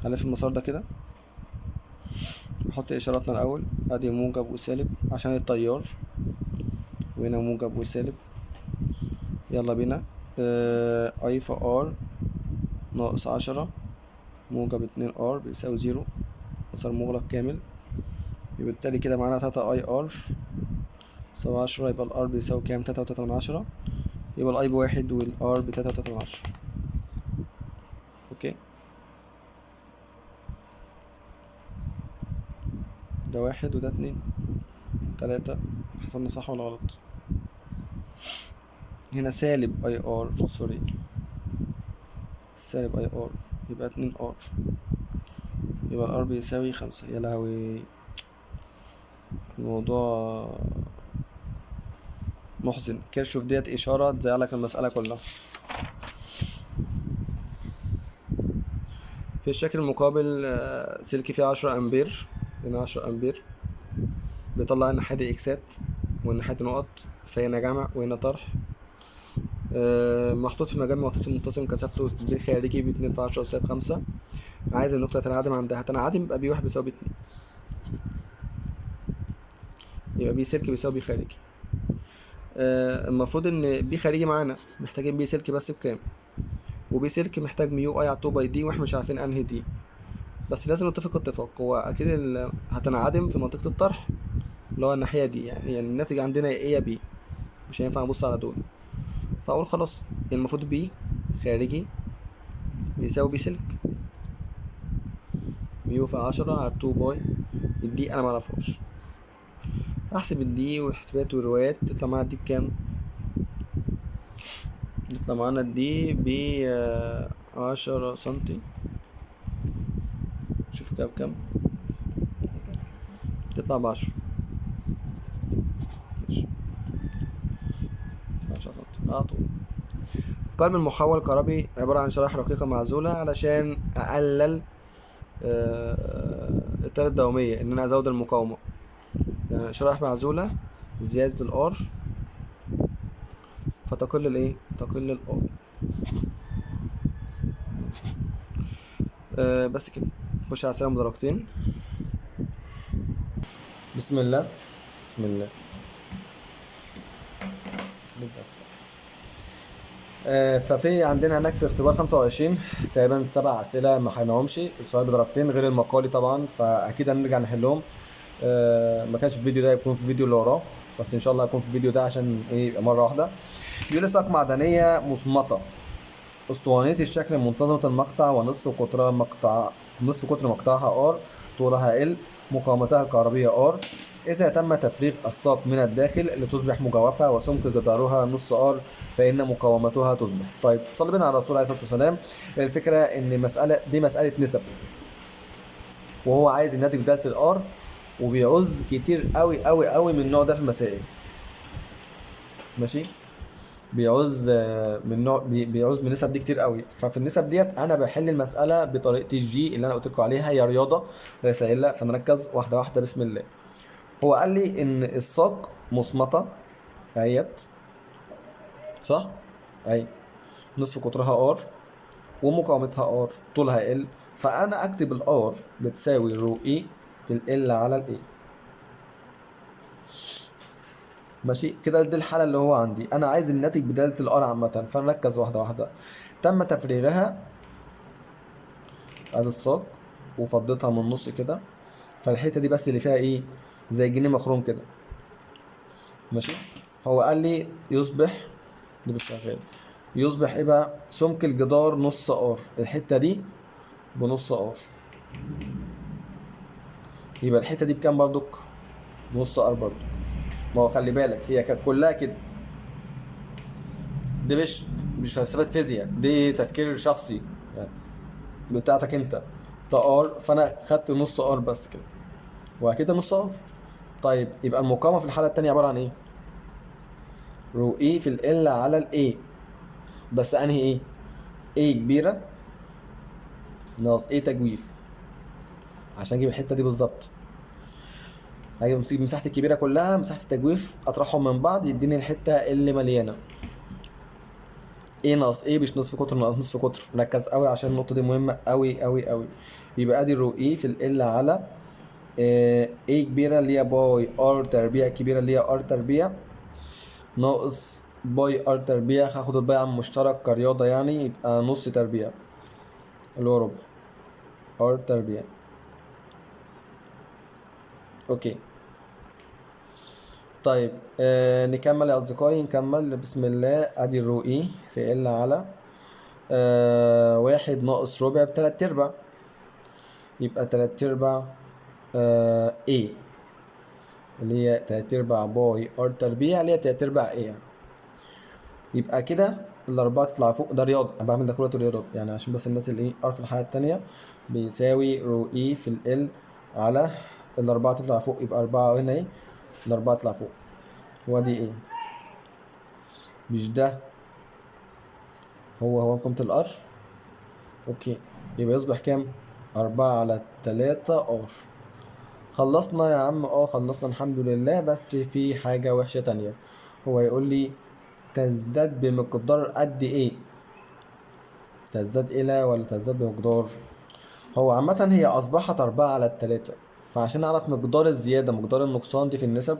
هنلف المسار ده كده، نحط اشاراتنا الاول، ادي موجب وسالب عشان التيار، وهنا موجب وسالب. يلا بينا. I في R ناقص 10 موجب 2 R بيساوي 0، مسار مغلق كامل. يبقى بالتالي كده معانا 3 I R يساوي 10، يبقى ال R بيساوي كام؟ تلاتة وتلاتة من عشرة، يبقى ال I بواحد وال R بتلاتة وتلاتة من عشرة. okay، ده 1 وده 2 3، حسبنا صح ولا غلط؟ هنا سالب I R، sorry سالب I R، يبقى 2 R، يبقى ال R بيساوي 5. يا لهوي، الموضوع محزن. كيرشوف ديت إشارة تزيع لك المسألة كلها. في الشكل المقابل، سلك فيه 10 أمبير، هنا 10 أمبير، بيطلع الناحية دي إكسات والناحية دي نقط، فهنا جمع وهنا طرح. محطوط في مجال مغناطيسي منتظم كثافته بالخارجي باتنين في 10 سالب 5. عايز النقطة تنعدم عندها، تنعدم يبقى B واحد بيساوي B اتنين، يبقى B سلك بيساوي B خارجي. المفروض ان B خارجي معانا، محتاجين B سلك بس بكام، و B سلك محتاج mu I على 2 pi d، واحنا مش عارفين انهي d، بس لازم نتفق اتفاق، هو اكيد هتنعدم في منطقة الطرح اللي هو الناحية دي، يعني الناتج عندنا يا A يا B، مش هينفع نبص على دول. فاقول خلاص المفروض B خارجي بيساوي B سلك mu في 10 على 2 pi ال d انا معرفهاش، احسب ال d وحسابات والروايات، تطلع معانا d بكام؟ يطلع معانا ال d ب 10 سنتي. شوف كده بكام تطلع، ب10. ماشي، 10 سنتي على طول. قلب المحول الكهربي عبارة عن شرائح رقيقة معزولة علشان أقلل التيار الدوامية، إن أنا أزود المقاومة. يعني شرائح معزولة زيادة ال R فتقل الإيه؟ تقل ال R. بس كده. نخش على سلام بدرجتين. بسم الله بسم الله نبدأ. ففي عندنا هناك في اختبار 25 تقريبا 7 اسئلة ما حلناهمش، السؤال بدرجتين غير المقالي طبعا، فاكيد هنرجع نحلهم. ما كانش الفيديو ده، يكون في الفيديو اللي وراه، بس ان شاء الله هيكون في الفيديو ده عشان ايه يبقى مرة واحدة. بيقول ساق معدنية مصمته اسطوانيه الشكل منتظمة المقطع ونصف قطرها مقطع، نصف قطر مقطعها R، طولها L، مقاومتها الكهربيه R. إذا تم تفريغ الساق من الداخل لتصبح مجوفة وسمك جدارها نص R فإن مقاومتها تصبح. طيب صلي بنا على الرسول عليه الصلاة والسلام. الفكرة إن المسألة دي مسألة نسب، وهو عايز الناتج بدالة ال R، وبيعوز كتير قوي قوي قوي من النوع ده في المسائل. ماشي، بيعوز من نوع بيعوز من النسب دي كتير قوي. ففي النسب ديت انا بحل المسالة بطريقة ال G اللي انا قلت لكم عليها، هي رياضة ليس الا، فنركز واحدة واحدة. بسم الله. هو قال لي ان الساق مصمته اهيت، صح؟ اهي نصف قطرها R ومقاومتها R، طولها L، فانا اكتب ال R بتساوي rho e في L على ال A. ماشي كده، دي الحالة اللي هو عندي. انا عايز الناتج بدلالة ال R عامة، فنركز واحدة واحدة. تم تفريغها، ادي الساق وفضيتها من النص كده، فالحته دي بس اللي فيها ايه، زي جنيه مخروم كده. ماشي، هو قال لي يصبح، ده مش شغال، يصبح ايه بقى؟ سمك الجدار نص R، الحتة دي بنص R، يبقى الحتة دي بكام برضك؟ نص R برضك. ما هو خلي بالك هي كانت كلها كده، دي مش فلسفة فيزياء، دي تفكير شخصي يعني بتاعتك انت. ده R، فانا خدت نص R بس كده، وكده نص R. طيب يبقى المقاومة في الحالة التانية عبارة عن ايه؟ rho e في L على ال A، بس انهي ايه؟ A كبيرة ناقص A تجويف، عشان اجيب الحتة دي بالظبط. هجيب مساحة الكبيرة كلها، مساحة التجويف اطرحهم من بعض يديني الحتة اللي مليانة. A ناقص A مش نصف قطر ناقص نصف قطر، ركز قوي عشان النقطة دي مهمة قوي قوي قوي. يبقى ادي rho e في L على A كبيرة اللي هي pi R تربيع كبيرة اللي هي R تربيع ناقص pi R تربيع، هاخد ال pi عن مشترك كرياضة يعني، يبقى نص تربيع اللي هو ربع R تربيع. okay طيب نكمل يا اصدقائي، نكمل. بسم الله. ادي ال rho e في L على واحد ناقص ربع بتلات ارباع، يبقى تلات ارباع A اللي هي تلات ارباع pi R تربيع اللي هي تلات ارباع A يعني. يبقى كده الأربعة تطلع فوق، ده رياضة، أنا بعمل ده كله رياضات يعني عشان بس الناس اللي إيه. R في الحالة التانية بيساوي rho e في L على الأربعة تطلع فوق، يبقى 4 هنا إيه، الأربعة تطلع فوق، وأدي إيه، مش ده هو قيمة ال R. okay يبقى يصبح كام؟ 4 على 3 R. خلصنا يا عم، خلصنا الحمد لله. بس في حاجة وحشة تانية، هو يقول لي تزداد بمقدار قد ايه؟ تزداد الى ولا تزداد بمقدار؟ هو عامة هي أصبحت 4/3، فعشان أعرف مقدار الزيادة مقدار النقصان دي في النسب،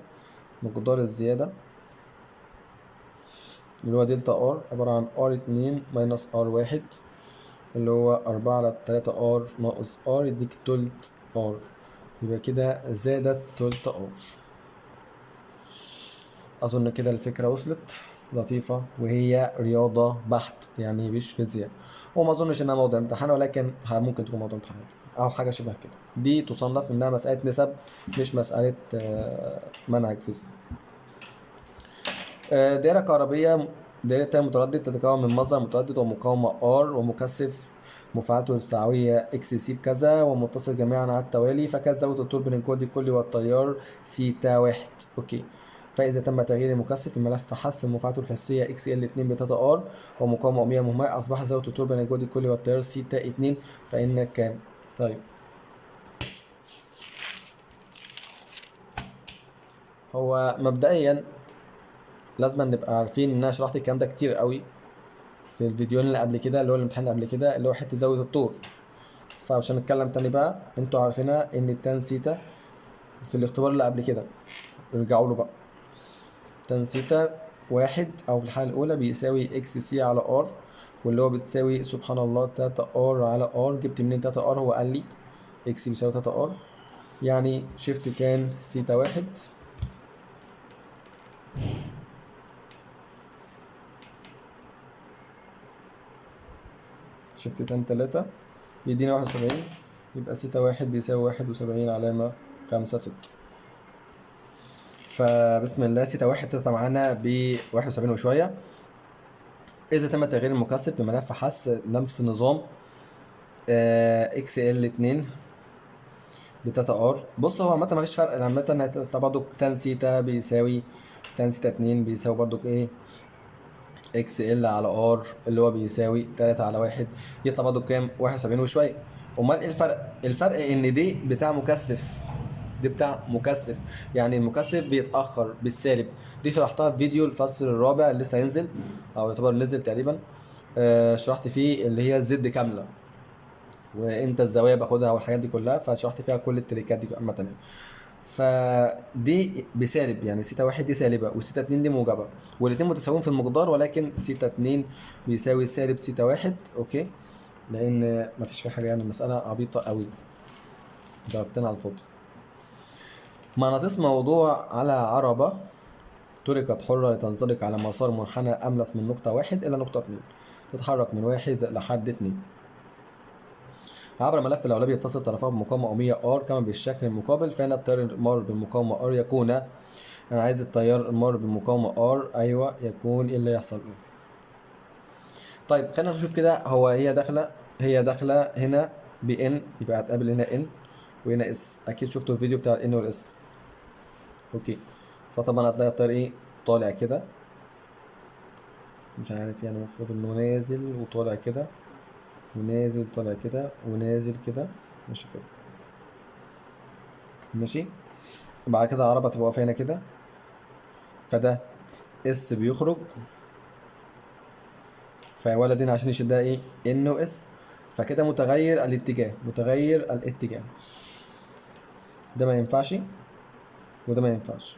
مقدار الزيادة اللي هو delta R عبارة عن R اتنين minus R واحد اللي هو 4/3 R ناقص R يديك تلت R، يبقى كده زادت تلت R. أظن كده الفكرة وصلت لطيفة، وهي رياضة بحت يعني مش فيزياء، وما أظنش إنها موضوع امتحان، ولكن ممكن تكون موضوع امتحانات أو حاجة شبه كده. دي تصنف إنها مسألة نسب مش مسألة منهج فيزياء. دائرة كهربية، دائرة تيار متردد تتكون من مصدر متردد ومقاومة R ومكثف مفاعلته السعوية XC بكذا ومتصل جميعا على التوالي، فكانت زاوية الطول بين الجهد الكلي والتيار سيتا 1. okay، فإذا تم تغيير المكثف في ملف حث مفاعلته الحسية XL اتنين بتلاتة R ومقاومة أومية مهمة، أصبح زاوية الطول بين الجهد الكلي والتيار سيتا 2، فإن كام؟ طيب هو مبدئيا لازم نبقى عارفين إن أنا شرحت الكلام ده كتير قوي في الفيديوهين اللي قبل كده، اللي هو الامتحان اللي قبل كده اللي هو حتة زاوية الطول، فعشان نتكلم تاني بقى انتوا عارفينها إن ال tan theta في الاختبار اللي قبل كده، ارجعوا له بقى، tan theta 1 أو في الحالة الأولى بيساوي XC على R، واللي هو بتساوي سبحان الله تلاتة R على R. جبت منين تلاتة R؟ هو قال لي X بيساوي تلاتة R، يعني shift tan theta 1 shift tan 3 يدينا 71، يبقى سيتا 1 بيساوي 71.56. فبسم الله سيتا 1 تطلع معانا ب 71 وشوية. إذا تم تغيير المكثف في ملف حث نفس النظام، XL اتنين بتلاتة R. بص هو عامة مفيش فرق، عامة هتطلع برضو tan theta بيساوي tan theta 2 بيساوي برضو إيه؟ XL على R اللي هو بيساوي 3/1، يطلع برضو كام؟ 71 وشوية. أمال إيه الفرق؟ الفرق إن دي بتاع مكثف، دي بتاع مكثف، يعني المكثف بيتأخر بالسالب. دي شرحتها في فيديو الفصل الرابع اللي لسه هينزل أو يعتبر نزل تقريبا، شرحت فيه اللي هي Z كاملة وإمتى الزوايا باخدها والحاجات دي كلها، فشرحت فيها كل التريكات دي عامة يعني. فدي بسالب، يعني سيتا 1 دي سالبة وسيتا 2 دي موجبة، والاتنين متساويين في المقدار، ولكن سيتا 2 بيساوي سالب سيتا 1. okay، لأن مفيش فيها حاجة، يعني المسألة عبيطة قوي، ضربتنا على الفاضي. مغناطيس موضوع على عربة تركت حرة لتنزلق على مسار منحنى أملس من نقطة 1 إلى نقطة 2، تتحرك من 1 لحد 2 عبر ملف الأولابي يتصل طرفاه بمقاومة أومية R كما بالشكل المقابل، فإن التيار المار بالمقاومة R يكون، أنا عايز التيار المار بالمقاومة R، أيوه يكون إيه اللي يحصل؟ طيب خلينا نشوف كده، هو هي داخلة هنا ب N، يبقى هتقابل هنا N وهنا S، أكيد شفتوا الفيديو بتاع ال N وال S. okay، فطبعا هتلاقي التيار إيه؟ طالع كده، مش عارف يعني المفروض إنه نازل وطالع كده ونازل طالع كده ونازل كده، ماشي كده ماشي. بعد كده العربة تبقى واقفة هنا كده، فده S بيخرج، فولدين عشان يشدها ايه؟ N و S، فكده متغير الاتجاه، متغير الاتجاه، ده ما ينفعش وده ما ينفعش.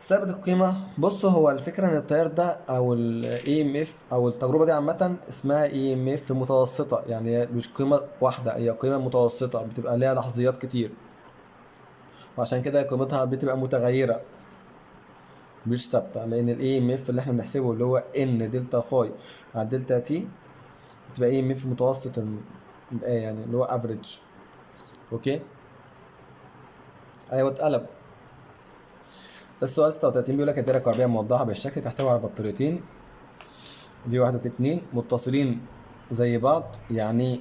ثابت القيمة. بص هو الفكرة إن التيار ده أو ال EMF أو التجربة دي عامة اسمها EMF متوسطة، يعني هي مش قيمة واحدة، هي قيمة متوسطة بتبقى ليها لحظيات كتير، وعشان كده قيمتها بتبقى متغيرة مش ثابتة، لأن ال EMF اللي احنا بنحسبه اللي هو N delta phi على delta T بتبقى EMF متوسط يعني اللي هو average. okay؟ أيوه اتقلب. السؤال 36 بيقول لك الدايرة الكهربية موضحة بالشكل تحتوي على بطاريتين في 1 وفي 2 متصلين زي بعض، يعني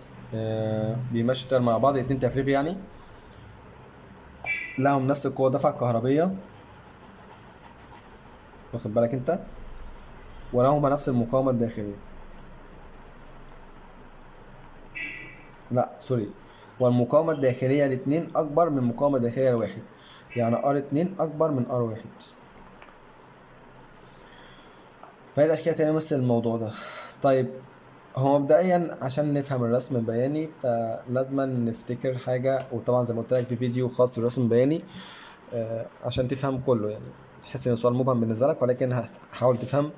بيمشوا التيار مع بعض، 2 تفريغ يعني، لهم نفس القوة دفع الكهربية، واخد بالك انت، ولهما نفس المقاومة الداخلية. لا سوري، والمقاومة الداخلية الاتنين أكبر من المقاومة الداخلية الواحد، يعني R اتنين أكبر من R واحد. فهي الأشكال تاني مثل الموضوع ده. طيب هو مبدئيا عشان نفهم الرسم البياني فلازم نفتكر حاجة، وطبعا زي ما قلت لك في فيديو خاص بالرسم البياني عشان تفهم كله، يعني تحس ان السؤال مبهم بالنسبة لك، ولكن هحاول تفهم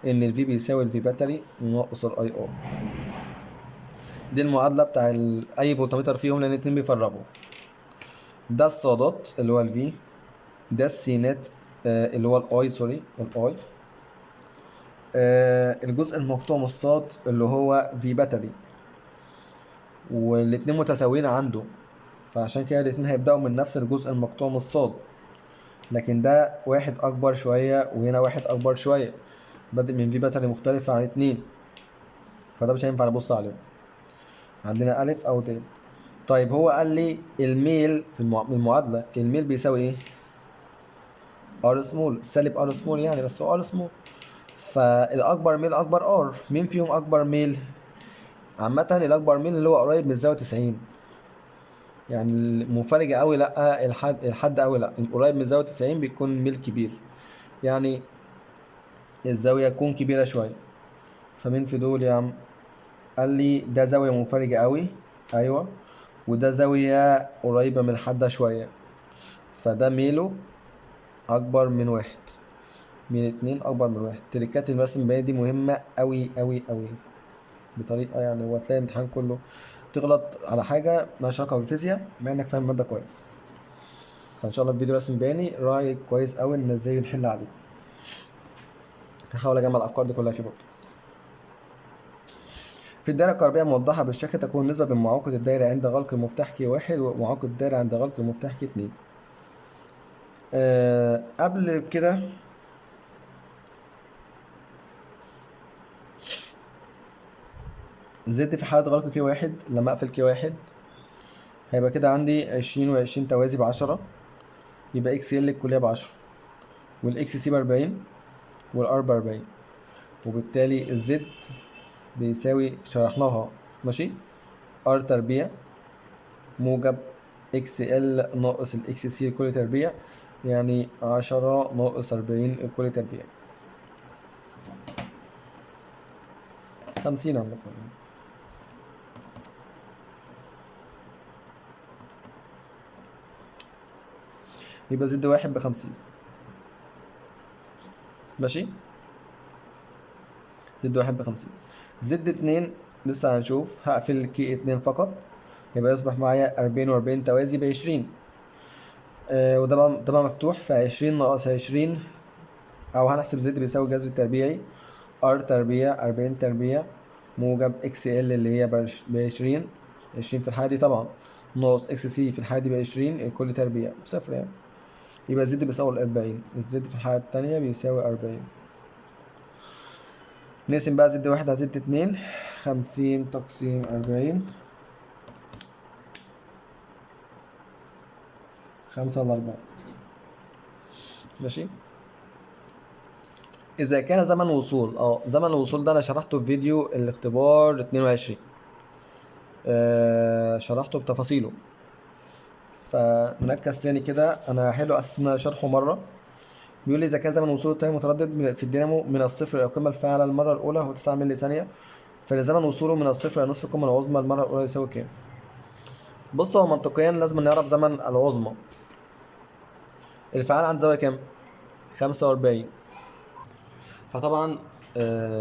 ان ال V بيساوي ال V battery ناقص ال IR. دي المعادلة بتاع اي فولتمتر فيهم، لان الاتنين بيفرغوا. ده الصادات اللي هو ال V، ده السينات، اللي هو ال I، sorry ال I، الجزء المقطوع من الصاد اللي هو V battery، والاتنين متساويين عنده، فعشان كده الاتنين هيبدأوا من نفس الجزء المقطوع من الصاد، لكن ده واحد أكبر شوية وهنا واحد أكبر شوية، بادئ من V battery مختلفة عن اتنين، فده مش هينفع نبص عليه. عندنا ألف أو د. طيب هو قال لي الميل في المعادلة، الميل بيساوي إيه؟ R small، سالب R small يعني، بس هو R small، فالأكبر ميل أكبر R. مين فيهم أكبر ميل؟ عامة الأكبر ميل اللي هو قريب من الزاوية 90، يعني المنفرجة أوي لأ، الحد أوي لأ، القريب من الزاوية 90 بيكون ميل كبير، يعني الزاوية تكون كبيرة شوية. فمين في دول يا عم؟ قال لي ده زاوية منفرجة أوي، أيوة، وده زاوية قريبة من الحدة شوية، فده ميله أكبر من واحد، ميل اتنين أكبر من واحد. تريكات الرسم البياني دي مهمة أوي أوي أوي بطريقة، يعني هو تلاقي الامتحان كله تغلط على حاجة مالهاش علاقة بالفيزياء مع إنك فاهم المادة كويس. فإن شاء الله في فيديو رسم بياني راعي كويس أوي إن إزاي نحل عليه. هحاول أجمع الأفكار دي كلها فيه برضه. في الدائرة الكهربائية موضحة بالشكل تكون النسبة بين معوقة الدائرة عند غلق المفتاح K 1 ومعوقة الدائرة عند غلق المفتاح K 2. قبل كده Z في حالة غلق K 1، لما أقفل K 1 هيبقى كده عندي 20 وعشرين توازي ب10، يبقى XL الكلية ب10 وال XC ب40 وال R ب40، وبالتالي ال Z بيساوي، شرحناها ماشي، R تربيع موجب XL ناقص ال XC الكلي تربيع، يعني 10 ناقص 40 الكلي تربيع، 50 عامة. يبقى Z واحد ب50 ماشي، Z واحد ب50. Z اتنين لسه هنشوف، هقفل K 2 فقط، يبقى يصبح معايا أربعين وأربعين توازي ب20، وده بقى مفتوح، ف20 ناقص 20، أو هنحسب Z بيساوي الجذر التربيعي R تربيع 40 تربيع موجب XL اللي هي ب20، 20 في الحالة دي طبعا، ناقص XC في الحالة دي ب20 الكل تربيع بصفر يعني، يبقى Z بيساوي 40، ال Z في الحالة التانية بيساوي 40. نقسم بقى Z واحد على Z اتنين، 50 تقسيم 40، 5 على 4 ماشي. إذا كان زمن وصول، زمن الوصول ده أنا شرحته في فيديو الاختبار 22، شرحته بتفاصيله، فنركز تاني كده. أنا هحله أصلا شرحه مرة. بيقول لي إذا كان زمن وصول التيار المتردد في الدينامو من الصفر إلى القمة الفاعلة المرة الأولى هو 9 ملي ثانية، فلزمن وصوله من الصفر إلى نصف القمة العظمى المرة الأولى يساوي كام؟ هو منطقيا لازم نعرف زمن العظمى. الفعال عند زاوية كام؟ 45. فطبعا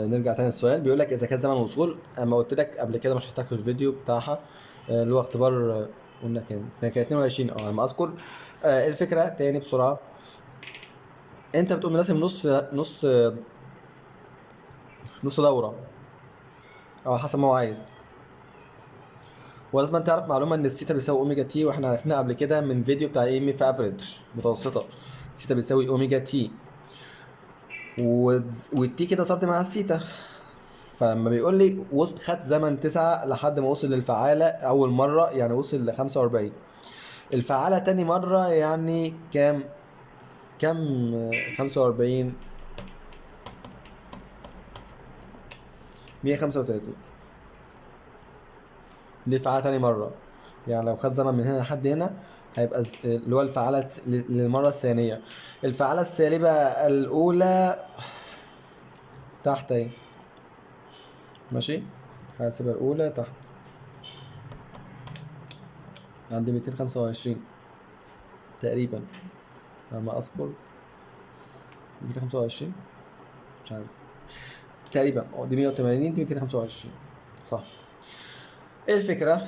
نرجع تاني للسؤال. بيقول لك إذا كان زمن الوصول، أما قلت لك قبل كده ما شرحتها في الفيديو بتاعها، اللي هو اختبار، قلنا كام؟ كان 22، على ما أذكر. الفكرة تاني بسرعة، أنت بتقوم راسم نص دورة أو حسب ما هو عايز، ولازم تعرف معلومة إن الثيتا بيساوي omega t، وإحنا عرفناها قبل كده من فيديو بتاع EMF average متوسطة، ثيتا بيساوي omega t، وال t كده صارت مع الثيتا. فلما بيقول لي خد زمن 9 لحد ما وصل للفعالة أول مرة، يعني وصل ل 45، الفعالة تاني مرة يعني كام؟ كام؟ 45، 135. دي الفعالة تاني مرة، يعني لو خد زمن من هنا لحد هنا هيبقى اللي هو الفعالة للمرة الثانية. الفعالة السالبة الأولى تحت أهي، ماشي. الفعالة السالبة الأولى تحت عند 225 تقريبا على ما أذكر، 225 مش عارف تقريبا، دي 180 دي 225 صح. ايه الفكرة؟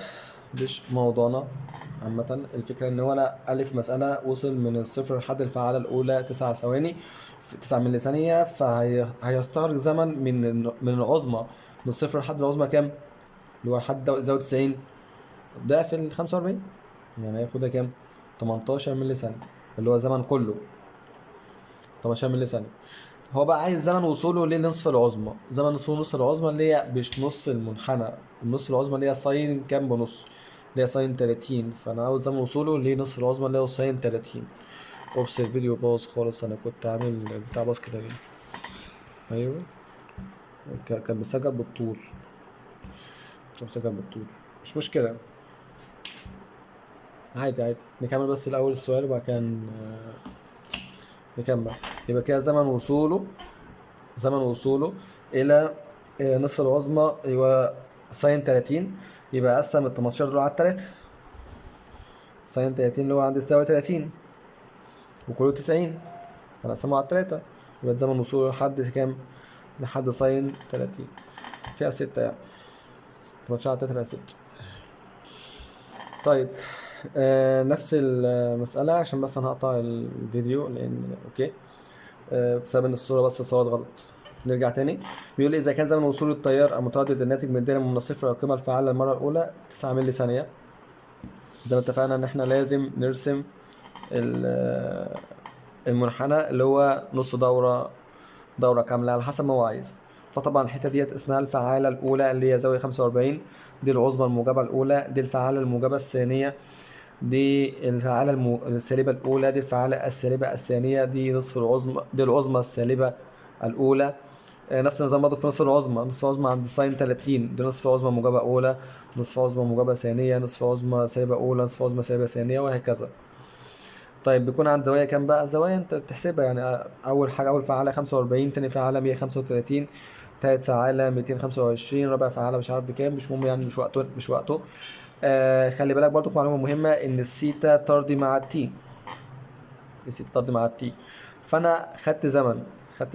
مش موضوعنا عامة. الفكرة ان هو انا ألف مسألة وصل من الصفر لحد الفعالة الأولى 9 ثواني، 9 ملي ثانية، فهيستغرق زمن من العظمى من الصفر لحد العظمى كام؟ اللي هو لحد زاوية 90 ضعف ال 45، يعني هياخدها كام؟ 18 ملي ثانية، اللي هو الزمن كله 18 ملي ثانية. هو بقى عايز زمن وصوله لنصف العظمى، زمن وصوله لنصف العظمى اللي هي مش نص المنحنى، النص العظمى اللي هي sine كام بنص، اللي هي sine 30، فانا عاوز زمن وصوله لنصف العظمى اللي هو sine 30. oops الفيديو باظ خالص، انا كنت عامل بتاع باظ كده ليه؟ ايوه كان بيسجل بالطول، كان بيسجل بالطول، مش مشكلة عادي عادي. نكمل بس الأول السؤال وبعد كده نكمل. يبقى كده زمن وصوله إلى نصف العظمى يبقى sine 30، يبقى قسم ال 18 دول على التلاتة، sine 30 اللي هو عند زاوية 30 وكله 90، فأنا أقسمه على التلاتة، يبقى زمن وصوله لحد كام؟ لحد sine 30، فيها 6 يعني، 18 على 3 فيها 6. طيب نفس المسألة عشان بس أنا هقطع الفيديو لأن okay، بسبب إن الصورة بس اتصورت غلط. نرجع تاني، بيقول لي إذا كان زمن وصول التيار المتردد الناتج من الدايرة من الصفر إلى القيمة الفعالة المرة الأولى 9 ملي ثانية، زي ما اتفقنا إن إحنا لازم نرسم المنحنى اللي هو نص دورة، دورة كاملة على حسب ما هو عايز. فطبعا الحتة ديت اسمها الفعالة الأولى اللي هي زاوية 45، دي العظمى الموجبة الأولى، دي الفعالة الموجبة الثانية، دي الفعالة السالبة الأولى، دي الفعالة السالبة الثانية، دي نصف العظمى، دي العظمى السالبة الأولى. نفس النظام برضه في نصف العظمى، نصف العظمى عند sine 30، دي نصف عظمى موجبة أولى، نصف عظمى موجبة ثانية، نصف عظمى سالبة أولى، نصف عظمى سالبة ثانية، وهكذا. طيب بيكون عند زوايا كام بقى؟ زوايا أنت بتحسبها يعني، أول حاجة أول فعالة 45، تاني فعالة 135، تالت فعالة 225، رابع فعالة مش عارف بكام، مش مهم يعني، مش وقته، مش وقته. خلي بالك برضو معلومة مهمة إن الثيتا طردي مع ال T، الثيتا طردي مع ال T، فأنا خدت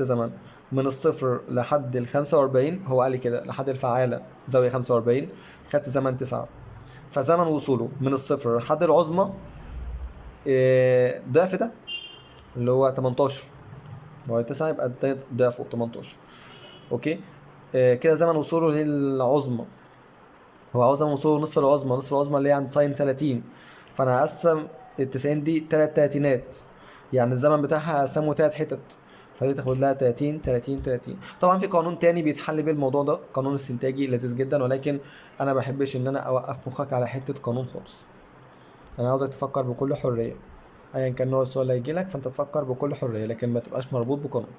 زمن من الصفر لحد ال 45، هو قال لي كده لحد الفعالة زاوية 45، خدت زمن 9، فزمن وصوله من الصفر لحد العظمى، ضعف ده اللي هو 18، هو 9 يبقى التاني ضعفه 18. okay، كده زمن وصوله للعظمى، هو عاوز زمن وصوله نص العظمى، نص العظمى اللي هي عند sine 30، فانا هقسم ال 90 دي 3 تلاتينات، يعني الزمن بتاعها هقسمه 3 حتت، فدي تاخد لها 30 30 30. طبعا في قانون تاني بيتحل بيه الموضوع ده، قانون استنتاجي لذيذ جدا، ولكن انا ما بحبش ان انا اوقف مخك على حته قانون خالص، انا عاوزك تفكر بكل حريه، ايا كان نوع السؤال اللي هيجي لك فانت تفكر بكل حريه، لكن ما تبقاش مربوط بقانون.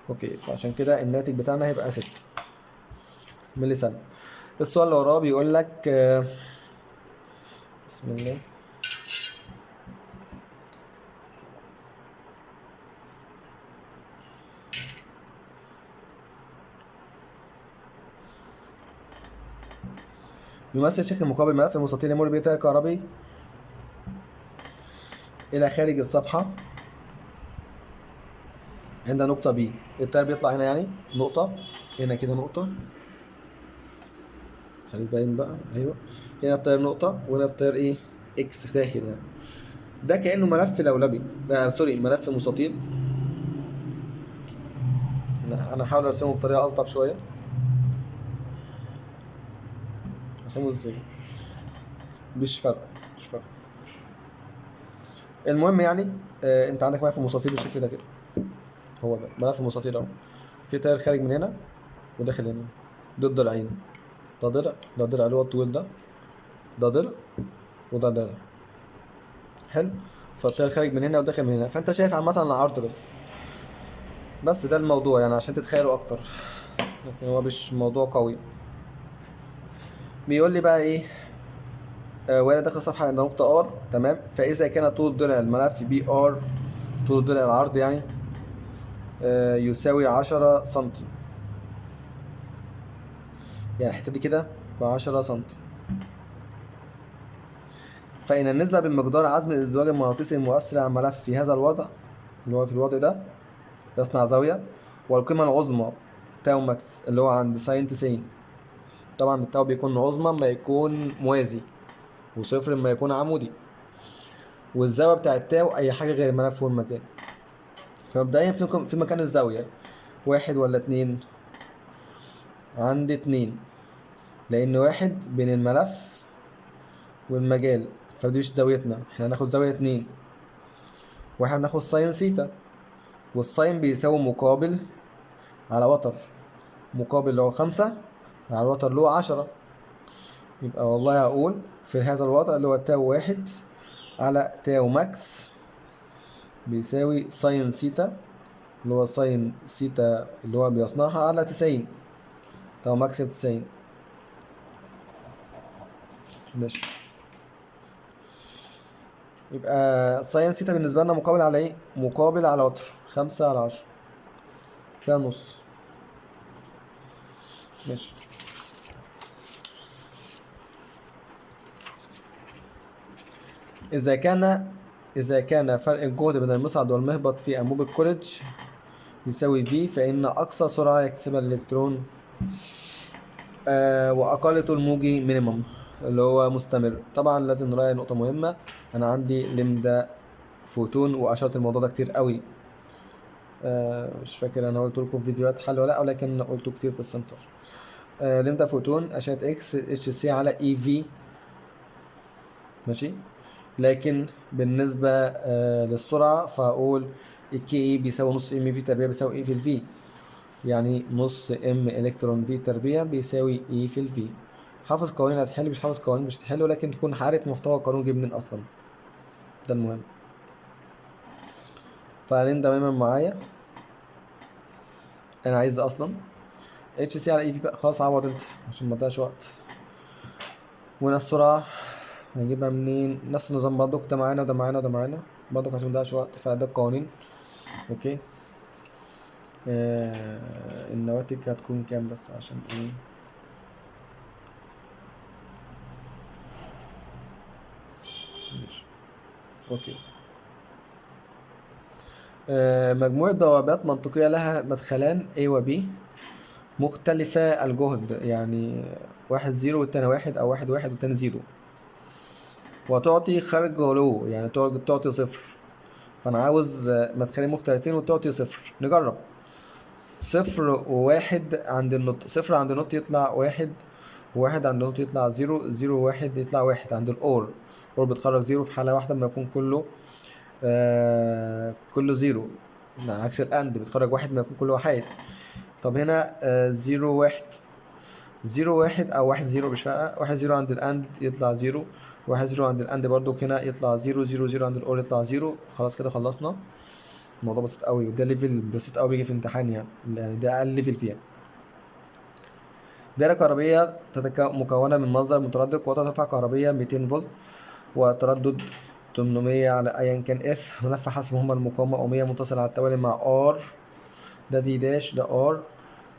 okay، فعشان كده الناتج بتاعنا هيبقى 6 ملي ثانيه. السؤال اللي وراه بيقول لك، بسم الله، يمثل شكل مقابل ملف المستطيل يمر به تيار كهربي إلى خارج الصفحة عند نقطة B. التيار بيطلع هنا يعني نقطة، هنا كده نقطة، خليك باين بقى، أيوه هنا التيار نقطة، وهنا التيار إيه؟ X داخل يعني. ده كأنه ملف لولبي، sorry ملف مستطيل. أنا هحاول أرسمه بطريقة ألطف شوية. أرسمه إزاي؟ مش فارقة، مش فارقة. المهم أنت عندك ملف مستطيل بالشكل ده كده، هو ده ملف مستطيل أهو، في تيار خارج من هنا وداخل هنا، ضد العين، ده ضلع، ده ضلع اللي هو الطويل ده، ده ضلع وده ضلع. حلو، فالتيار خارج من هنا وداخل من هنا، فأنت شايف عامة العرض بس ده الموضوع يعني عشان تتخيله أكتر، لكن هو مش موضوع قوي. بيقول لي بقى إيه؟ وأنا داخل صفحة عند نقطة R، تمام؟ فإذا كان طول ضلع الملف BR، طول ضلع العرض يعني، يساوي 10 سنتي، يعني الحتة دي كده ب10 سنتي. فإن النسبة بين مقدار عزم الازدواج المغناطيسي المؤثر على الملف في هذا الوضع اللي هو في الوضع ده يصنع زاوية، والقيمة العظمى tau max اللي هو عند sine 90. طبعا ال tau بيكون عظمى ما يكون موازي، وصفر ما يكون عمودي، والزاوية بتاع ال tau أي حاجة غير الملف والمكان. فمبدئيا في مكان الزاوية 1 ولا 2؟ عندي 2، لأن 1 بين الملف والمجال، فدي مش زاويتنا، احنا هناخد زاوية 2، واحنا هناخد sine theta، وال sine بيساوي مقابل على وتر، مقابل اللي هو 5 على الوتر اللي هو 10. يبقى والله هقول في هذا الوضع اللي هو tau 1 على tau max بيساوي sine theta اللي هو sine theta اللي هو بيصنعها على 90، tau max ب90. ماشي، يبقى sine theta بالنسبة لنا مقابل على ايه؟ مقابل على وتر 5 على 10 فيها نص. ماشي، إذا كان فرق الجهد بين المصعد والمهبط في أنبوب الكوليدج يساوي V، فإن أقصى سرعة يكتسبها الإلكترون وأقل طول موجي minimum اللي هو مستمر. طبعا لازم نراعي نقطة مهمة، أنا عندي lambda photon وأشرت الموضوع ده كتير قوي، مش فاكر أنا قلت لكم في فيديوهات حل ولا لأ، ولكن قلته كتير في السنتر. lambda photon أشعة إكس اتش سي على e V، ماشي. لكن بالنسبة للسرعة فأقول K E بيساوي نص m V تربيع بيساوي e في ال V، يعني نص m الكترون V تربيع بيساوي e في ال V. حافظ قوانين هتحل، مش حافظ قوانين مش هتحل، ولكن تكون عارف محتوى القانون جه منين اصلا، ده المهم. فالين تماما معايا، انا عايز اصلا اتش سي على e V بقى، خلاص عوض انت عشان ما تضيعش وقت. وهنا السرعة هنجيبها منين؟ نفس النظام برضك، ده معانا وده معانا وده معانا برضك عشان ما نضيعش وقت، فده القوانين. okay، النواتج هتكون كام بس عشان ايه؟ ماشي، okay. مجموعة بوابات منطقية لها مدخلان A و B مختلفة الجهد، يعني 1 0 والتاني 1، أو 1 1 والتاني 0، وتعطي خارج low، يعني تعطي 0. فأنا عاوز مدخلين مختلفين وتعطي 0. نجرب 0 و1 عند ال not، 0 عند ال not يطلع 1، و1 عند ال not يطلع 0، 0 و1 يطلع 1 عند ال or. or بتخرج 0 في حالة واحدة لما يكون كله 0، عكس ال and بتخرج 1 لما يكون كله 1. طب هنا، 0 1، 0 1 أو 1 0 مش فارقة، 1 0 عند ال and يطلع 0، 1 0 عند ال and برضو هنا يطلع 0، 0 0 عند ال or يطلع 0. خلاص كده خلصنا، الموضوع بسيط قوي، وده level بسيط قوي بيجي في امتحان، يعني ده اقل level فيها. دائرة كهربية مكونة من مصدر متردد قوته دفعة كهربية 200 فولت وتردد 800 على أيا كان F، ملف حسب هما المقاومة أومية متصلة على التوالي مع R، ده V dash ده R،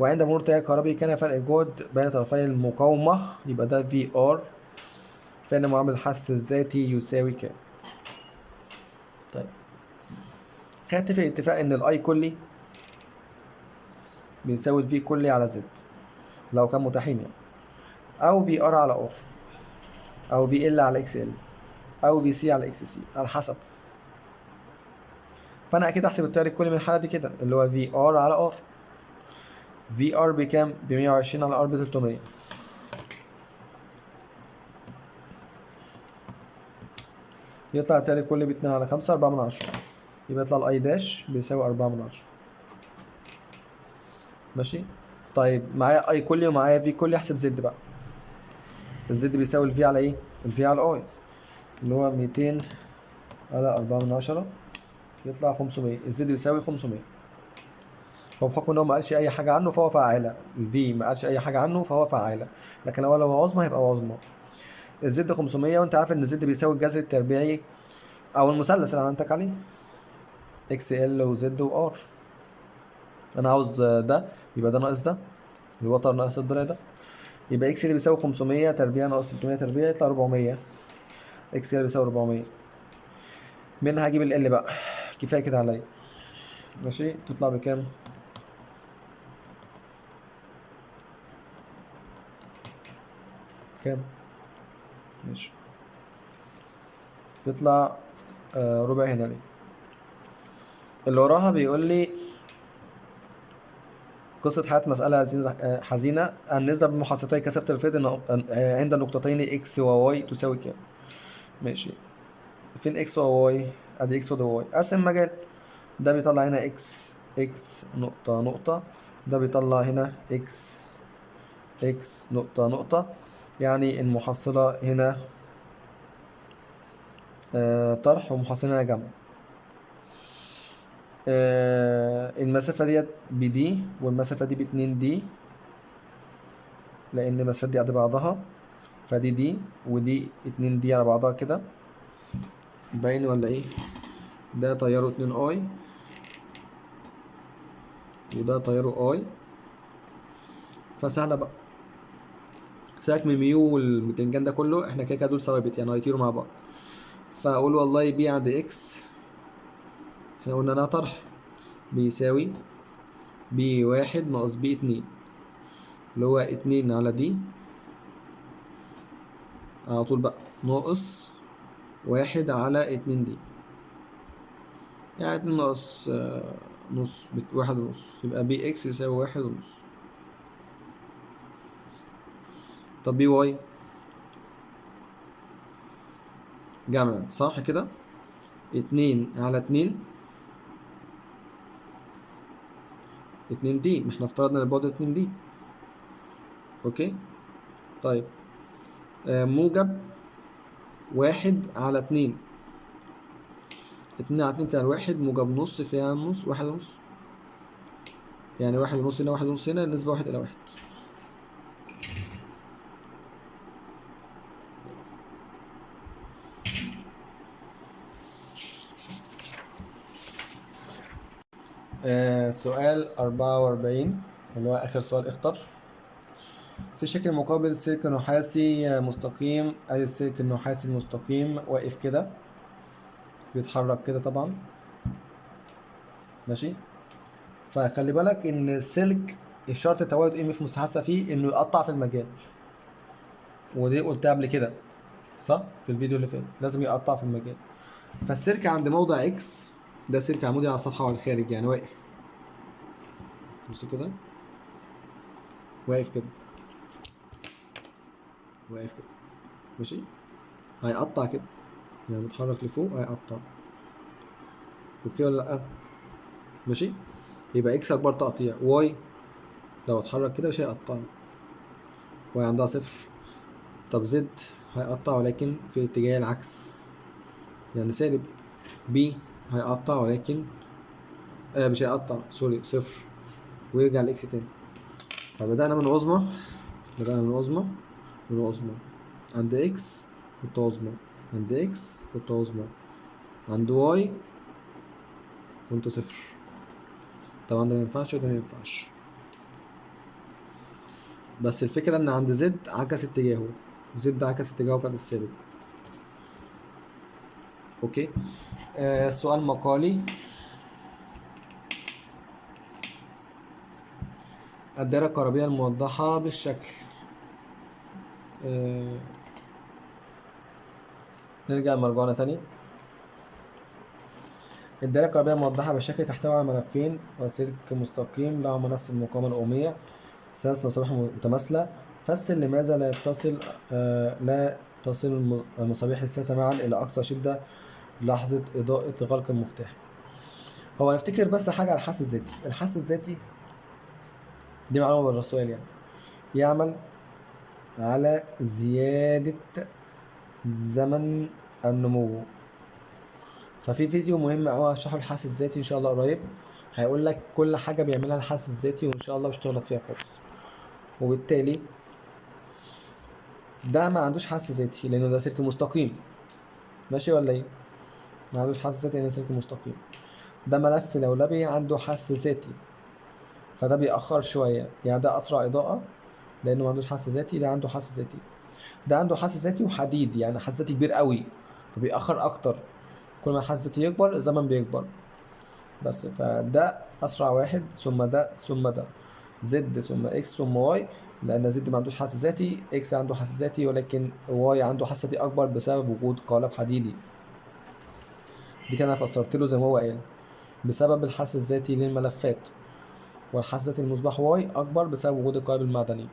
وعند مرور تيار كهربي كان فرق الجهد بين طرفي المقاومة يبقى ده VR، فإن معامل الحث الذاتي يساوي كام؟ طيب خلينا نتفق اتفاق إن ال I كلي بيساوي ال V كلي على Z لو كان متاحين يعني، أو VR على R، أو VL على XL، أو VC على XC على حسب. فأنا أكيد أحسب التيار الكلي من الحالة دي كده اللي هو VR على R. VR بكام؟ بمية وعشرين على R بتلتمية. يطلع التيار الكلي باتنين على خمسة، أربعة من عشرة، يبقى يطلع ال I dash بيساوي 4 من 10. ماشي. طيب معايا I كلي ومعايا V كلي، احسب Z بقى. ال Z بيساوي ال V على ايه؟ ال V على I اللي هو 200 على 4 من 10 يطلع 500. ال Z بيساوي 500. هو بحكم ان هو ما قالش اي حاجه عنه فهو فعاله، ال V ما قالش اي حاجه عنه فهو فعاله، لكن هو لو عظمى هيبقى عظمى. ال Z 500، وانت عارف ان ال Z بيساوي الجذر التربيعي او المثلث اللي علمتك عليه XL و Z و R. انا عاوز ده يبقى ده ناقص ده، الوتر ناقص الضلع ده، يبقى XL بيساوي 500 تربيع ناقص 300 تربيع يطلع 400. XL بيساوي 400. منها هجيب ال L بقى، كفايه كده عليا. ماشي، تطلع بكام؟ كام؟ ماشي، تطلع ربع هنري. اللي وراها بيقول لي قصة حياة مسألة حزينة، النسبة بمحصلتي كثافة الفيض عند النقطتين X و Y تساوي كام؟ ماشي، فين X و Y؟ ادي X وده Y. ارسم مجال، ده بيطلع هنا X X نقطة نقطة، ده بيطلع هنا X X نقطة نقطة، يعني المحصلة هنا طرح ومحصلة هنا جمع. المسافة ديت بدي والمسافة دي باتنين دي، لأن المسافات دي قد بعضها، فدي دي ودي اتنين دي على بعضها كده. باين ولا ايه؟ ده تياره اتنين اي وده تياره اي، فسهلة بقى. سيبك من ميو والبتنجان ده كله، احنا كده كده دول ثوابت يعني هيطيروا مع بعض. فاقول والله B عند X، احنا قلنا انها طرح، بيساوي B واحد ناقص B اتنين، اللي هو اتنين على D على طول بقى، ناقص واحد على اتنين D، يعني اتنين ناقص نص، واحد ونص، يبقى B X يساوي واحد ونص. طب B Y جمع صح كده، اتنين على اتنين، اتنين D، ما احنا افترضنا ان البعد اتنين D. okay، طيب موجب واحد على اتنين، اتنين على اتنين فيها الواحد، موجب نص فيها النص، واحد ونص، يعني واحد ونص هنا واحد ونص هنا، النسبة 1 إلى 1. سؤال 44 اللي هو آخر سؤال اختر. في شكل مقابل سلك نحاسي مستقيم، ادي السلك النحاسي المستقيم واقف كده، بيتحرك كده طبعا. ماشي، فخلي بالك ان السلك الشرط تولد ام اف مستحثه فيه انه يقطع في المجال، ودي قلتها قبل كده صح في الفيديو اللي فات، لازم يقطع في المجال. فالسلك عند موضع X، ده سلك عمودي على الصفحه وعلى الخارج، يعني واقف، بص كده، واقف كده، واقف كده، ماشي، هيقطع كده، يعني متحرك لفوق هيقطع. okay ولا لا؟ ماشي، يبقى X اكبر تقطيع، Y لو اتحرك كده مش هيقطع، Y عندها صفر. طب Z هيقطع ولكن في اتجاه العكس، يعني سالب. B هيقطع ولكن مش هيقطع، sorry، صفر، ويرجع ل X تاني. فبدأنا من عظمى، بدأنا من عظمى، من عظمى عند X كنت عظمى، عند X كنت عظمى، عند Y كنت صفر. طبعا ده ما ينفعش وده ما ينفعش، بس الفكرة إن عند Z عكس اتجاهه، Z عكس اتجاهه فده السالب. okay، السؤال مقالي. الدائرة الكهربية الموضحة بالشكل. نرجع لمرجعنا تاني. الدائرة الكهربية الموضحة بالشكل تحتوي على ملفين وسلك مستقيم لهما نفس المقاومة الأومية، ثلاث مصابيح متماثلة. فسر لماذا لا تصل المصابيح الثلاثة معا إلى أقصى شدة لحظة إضاءة غلق المفتاح. هو نفتكر بس حاجة على الحس الذاتي. الحس الذاتي دي معلومة بره السؤال، يعني يعمل على زيادة زمن النمو. ففي فيديو مهم أوي هشرحه الحس الذاتي إن شاء الله قريب، هيقول لك كل حاجة بيعملها الحس الذاتي وإن شاء الله مش هتغلط فيها خالص. وبالتالي ده ما عندوش حس ذاتي لأنه ده سلك مستقيم، ماشي ولا إيه؟ ما عندوش حس ذاتي لأنه سلك مستقيم. ده ملف لولبي عنده حس ذاتي، فده بيأخر شوية، يعني ده أسرع إضاءة لانه ما عندوش حس ذاتي. ده عنده حس ذاتي، ده عنده حس ذاتي وحديد، يعني حس ذاتي كبير قوي فبيأخر اكتر. كل ما الحس الذاتي يكبر الزمن بيكبر بس. فده اسرع واحد، ثم ده، ثم ده، Z ثم X ثم Y، لان Z ما عندوش حس ذاتي، X عنده حس ذاتي، ولكن Y عنده حس ذاتي اكبر بسبب وجود قالب حديدي. دي كان انا فسرت له زي ما هو قال، بسبب الحس الذاتي للملفات، والحس الذاتي للمصباح Y اكبر بسبب وجود القالب المعدني.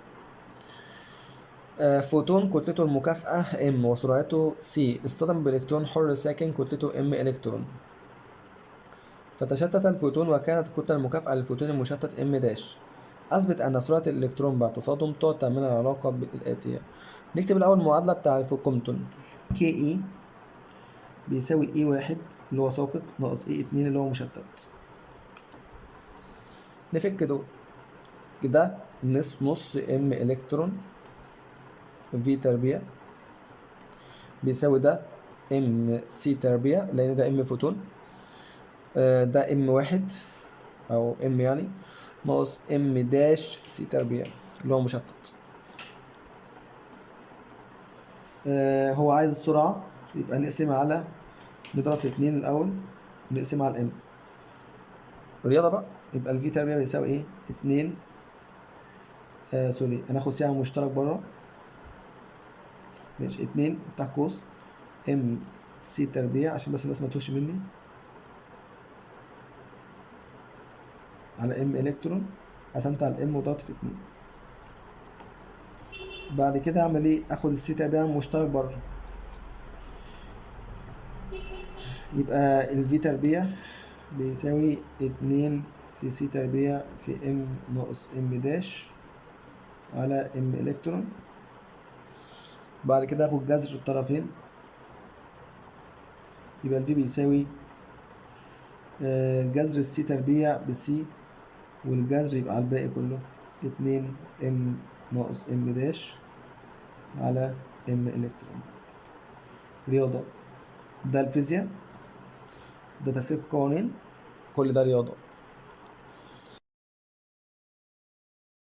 فوتون كتلته المكافئة M وسرعته C اصطدم بإلكترون حر ساكن كتلته M إلكترون، فتشتت الفوتون وكانت الكتلة المكافئة للفوتون المشتت M dash. أثبت أن سرعة الإلكترون بعد تصادم تعطى من العلاقة الآتية. نكتب الأول المعادلة بتاع الفوكومتون. KE بيساوي E واحد اللي هو ساقط ناقص E اتنين اللي هو مشتت. نفك دول كده، نص M إلكترون V تربيع بيساوي ده M C تربيع لأن ده M فوتون، ده M واحد أو M يعني ناقص M dash C تربيع اللي هو مشتت. هو عايز السرعة، يبقى نقسم على، نضرب في 2 الأول ونقسم على ال M. رياضة بقى، يبقى ال V تربيع بيساوي إيه؟ 2، sorry هناخد C عامل مشترك بره، ماشي، 2 افتح قوس M C تربيع عشان بس الناس ما تتوهش مني، على M الكترون، قسمت على ال M وضربت في 2. بعد كده اعمل ايه؟ اخد ال C تربيع مشترك بره، يبقى ال V تربيع بيساوي 2 في C تربيع في M ناقص M dash على M الكترون. بعد كده اخد جذر الطرفين، يبقى ال V بيساوي جذر ال C تربيع ب C، والجذر يبقى على الباقي كله 2 M ناقص M dash على M الكترون. رياضة، ده الفيزياء، ده تفكيك القوانين، كل ده رياضة.